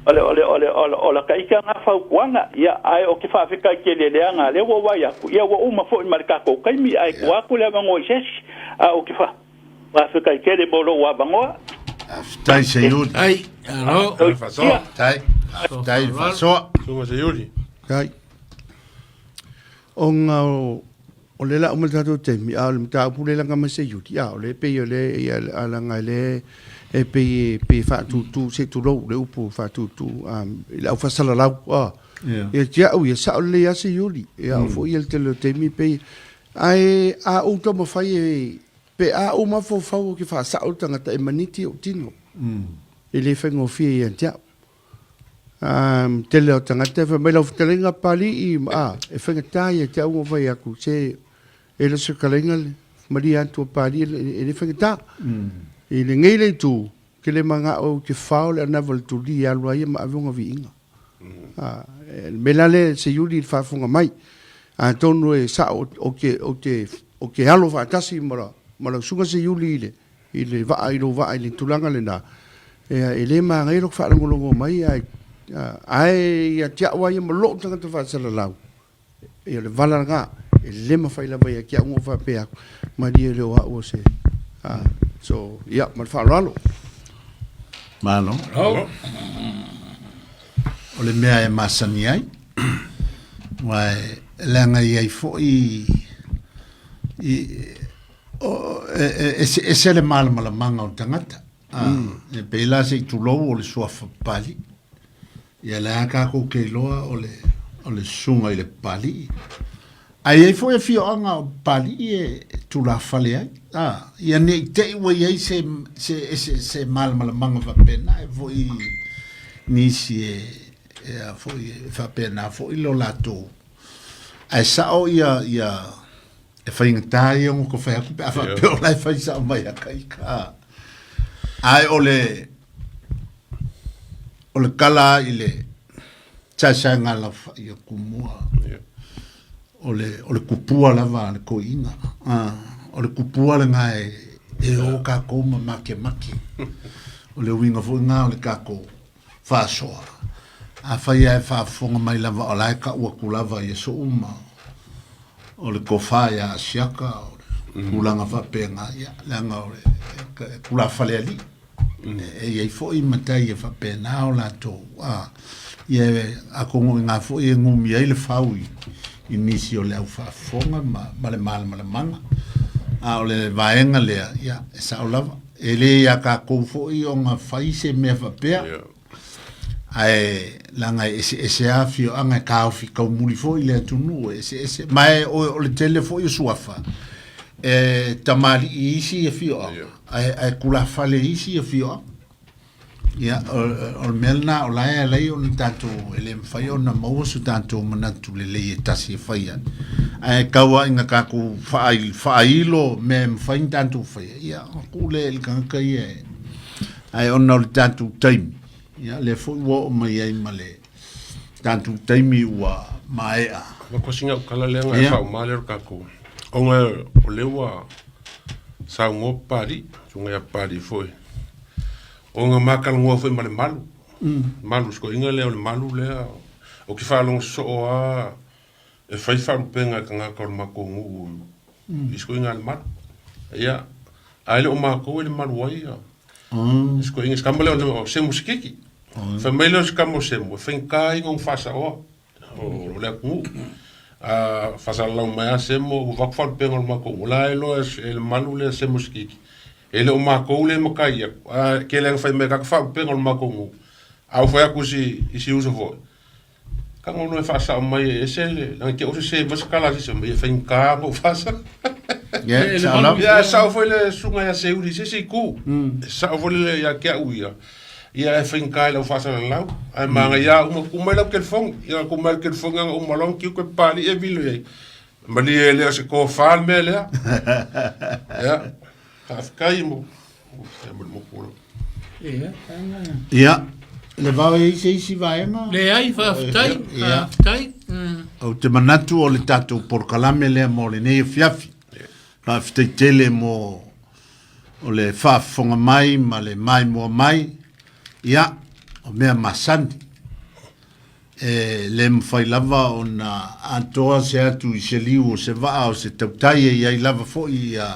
o le, o le, o le, o le, o la ta ita na fautuaga, ia, ae ou te faafetai tele leaga lea ua vaai atu, ia ua uma foi ma le tatou taimi, ae tuu atu le avanoa i se isi, ae ou te fa, faafetai tele mo lou avanoa. Faafetai Seiuli. Ai, alo. Faasoa. Faafetai. Faafetai le faasoa. Susuga Seiuli. Kai. Ona o, o le la uma le tatou taimi, a o le mataupu le laga mai Seiuli, a o le pei o le, ia, a laga le e pei e pei e faatutu se tulou le upu faatutu um, i le aufasalalau a. Yeah. Ia te au ia sao lelei lava Seiuli. Ia au foi ia le tele o taimi pei ae a ou taumafai e Pe a ou mafaufau ou te faasao le tagata e maniti ou tino. E le faigofie ia te au. Um, tele o tagata e fai mai lau fetalaiga Papalii, a, e faigata ia te au ona fai atu, se e le o se fetalaiga le malie atu a Papalii e le faigata. I lenei le itu, ke le manao ou te fao le anava o le tuli e alu ai ia ma ave ona viiga. A, e, le mea la lea Seiuli i le faafofoga mai, atonu e sao ou te, ou te, ou te alo faatasi ma la, ma lau susuga Seiuli i le, i le vaa, i lou vaa i le tulaga lena, e, e le manaia lou faalogologo mai ae Ae ia te au lava ia ma lou tagata faasalalau, ia o le vala lena, e le mafai lava ia te au ona ou faapea atu, malie le o au o se, so, ia, ma le faaaloalo. Malo. O le mea e masani ai, aua e leaga e i ai foi i, o, e, e, eseese le malamalamanga o le tagata. E pei la se i tulou o le suafa Papalii. Ia lea lava tatou te iloa o le, o le susuga i le Papalii. Ae i ai foi afioaga o Papalii e tulafale ai. A, ia ne i te i ua i ai se, se, se, se malamalamanga faapena e foi nisi e, e a foi e faapena foi lo latou. Ae sao ia, ia, E faigata ia ona ka fai atu pe a faapea o la e fai sao mai a ka ika. Ae o le o le kala i le saesaega laufai o Tumua. O le o le kupua lava a le toeaina. O le kupua lena e e o tatou ma makemake. O le uiga foi lena o le tatou faasoa. Afai lava e faafofoga mai lava o la e tau atu lava i aso uma o le tofa ia Asiata, o le tulaga faapena, ia, leaga o le tulafale alii. E i ai foi matai e faapena o latou, a, ia, atonu o i ina foi e gumi ai le fau i nisi o le au faafofoga ma le malamalamaaga. A o le vaega lea, ia, e sao lava. E le ia tatou foi ona fai se mea faapea, ae leaga e eseese lava afioaga e taofi taumuli foi le atunuu e eseese. Ma e, o le tele foi o suafa, e tamalii i isi afioaga, ae, ae tulafale i isi afioaga. Ia, o, o le mea lena o la e ala ai ona tatou, e le mafai ona maua so tatou manatu lelei e tasi e fai ai. Ae tau lava ina tatou faailo mea e mafai ona tatou faia, ia, ona tuu lea i le tagata ia e... Ae ona o le tatou taimi, ia, lea foi ua oo mai ai ma le tatou taimi ua maea. Ma ko sina ukala lea nga e faauma lea o le tatou. Ona o lea ua saunoa Papalii, susuga ia Papalii foi. Ona ma talanoa foi ma le malu. Malu sikoiga lea o le malu lea. Ou te faalogo sosoo lava e fai faalupega e tagata o le matou nuu i sikoiga a le malu. Ia, ae le o matou e le malu ai ia. Sikoiga, si tama lea o Semo Sikiki. Fai mai lea o si tama o Semo, e faigata ai ona faasaoa o le atunuu. A faasalalau mai lava Semo, ua avatu faalupega o le matou nuu, o la e iloa e le malu lea Semo Sikiki. E le o matou lea e matai atu, ae tele lava ina fai mai e tagata faalupega o le matou nuu. A ou fai atu i si, i si uso foi, tago loa e faasao mai e ese le, leaga te i ua sese mai se tala a se isi, e faigata ona ou faasao. Ia, sao lava. Ia, e sao foi le susuga ia Seuli i se isi itu. E sao foi le ia te au ia. Ia e faigata i lau faasalalau. Ae manaia uma, tuu mai lau telefoni. Ia tuu mai le telefoni ana uma loa ona tiu toe Papalii e vilo i ai. Malie e le o se tofa le mea lea. Ia, faafetai mo mo le moku lava. Ia, Ia, le vao e i se isi vaega? Leai, faafetai, Ia. faafetai. Ou te manatu o le tatou polokalame lea mo lenei afiafi. Faafetai tele mo o le faafofoga mai ma le maimoa mai. Ia, o mea masani. E le mafai lava ona atoa se atu i se liu o se vaa o se tautai e i ai lava foi ia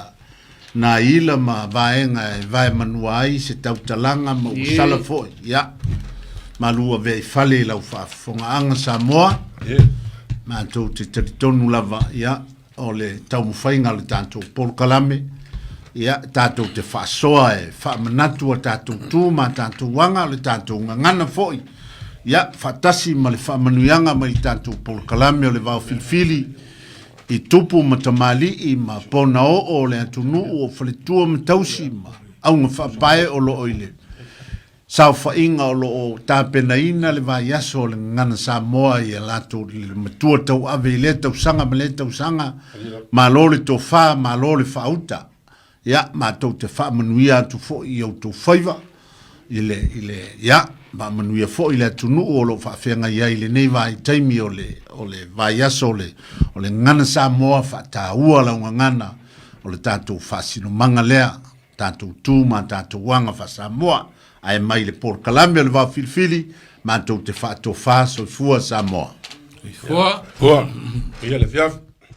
nā ila ma vaega e vaemanua ai se tautalaga ma ua sala foi. Ia, malu avea i fale i lau faafofogaaga Samoa. Matou te talitonu lava, ia, o le taumafaiga o le tatou polokalame, ia, tatou te faasoa e faamanatu a tatou tu ma a tatou aga, o le tatou gagana foi, ia, faatasi ma le faamanuiaga mai le tatou polokalame o le Vao Filifili i tupu ma tamalii ma ponaoo o le atunuu o faletua ma tausi ma auga faapae o lo o i le Saofaiga o lo o tapenaina le vaiaso o le Gagana Samoa i a latou matua tauave i lea tausaga ma lea tausaga. Malo le tofa, malo le faauta. Ia, matou te faamanuia atu foi i outou faiva i le, i le, ia, faamanuia foi i le atunuu o lo o faafeagai ai i lenei vaitaimi o le, o le vaiaso o le, o le Gagana Samoa, faataua lau gagana o le tatou faasinomaga lea. tatou tu ma tatou aga faa-Samoa. Ae mai le polokalame o le Vaofilifili, matou te faatofa soifua Samoa. Soifua. Fua. Ia le afiafi.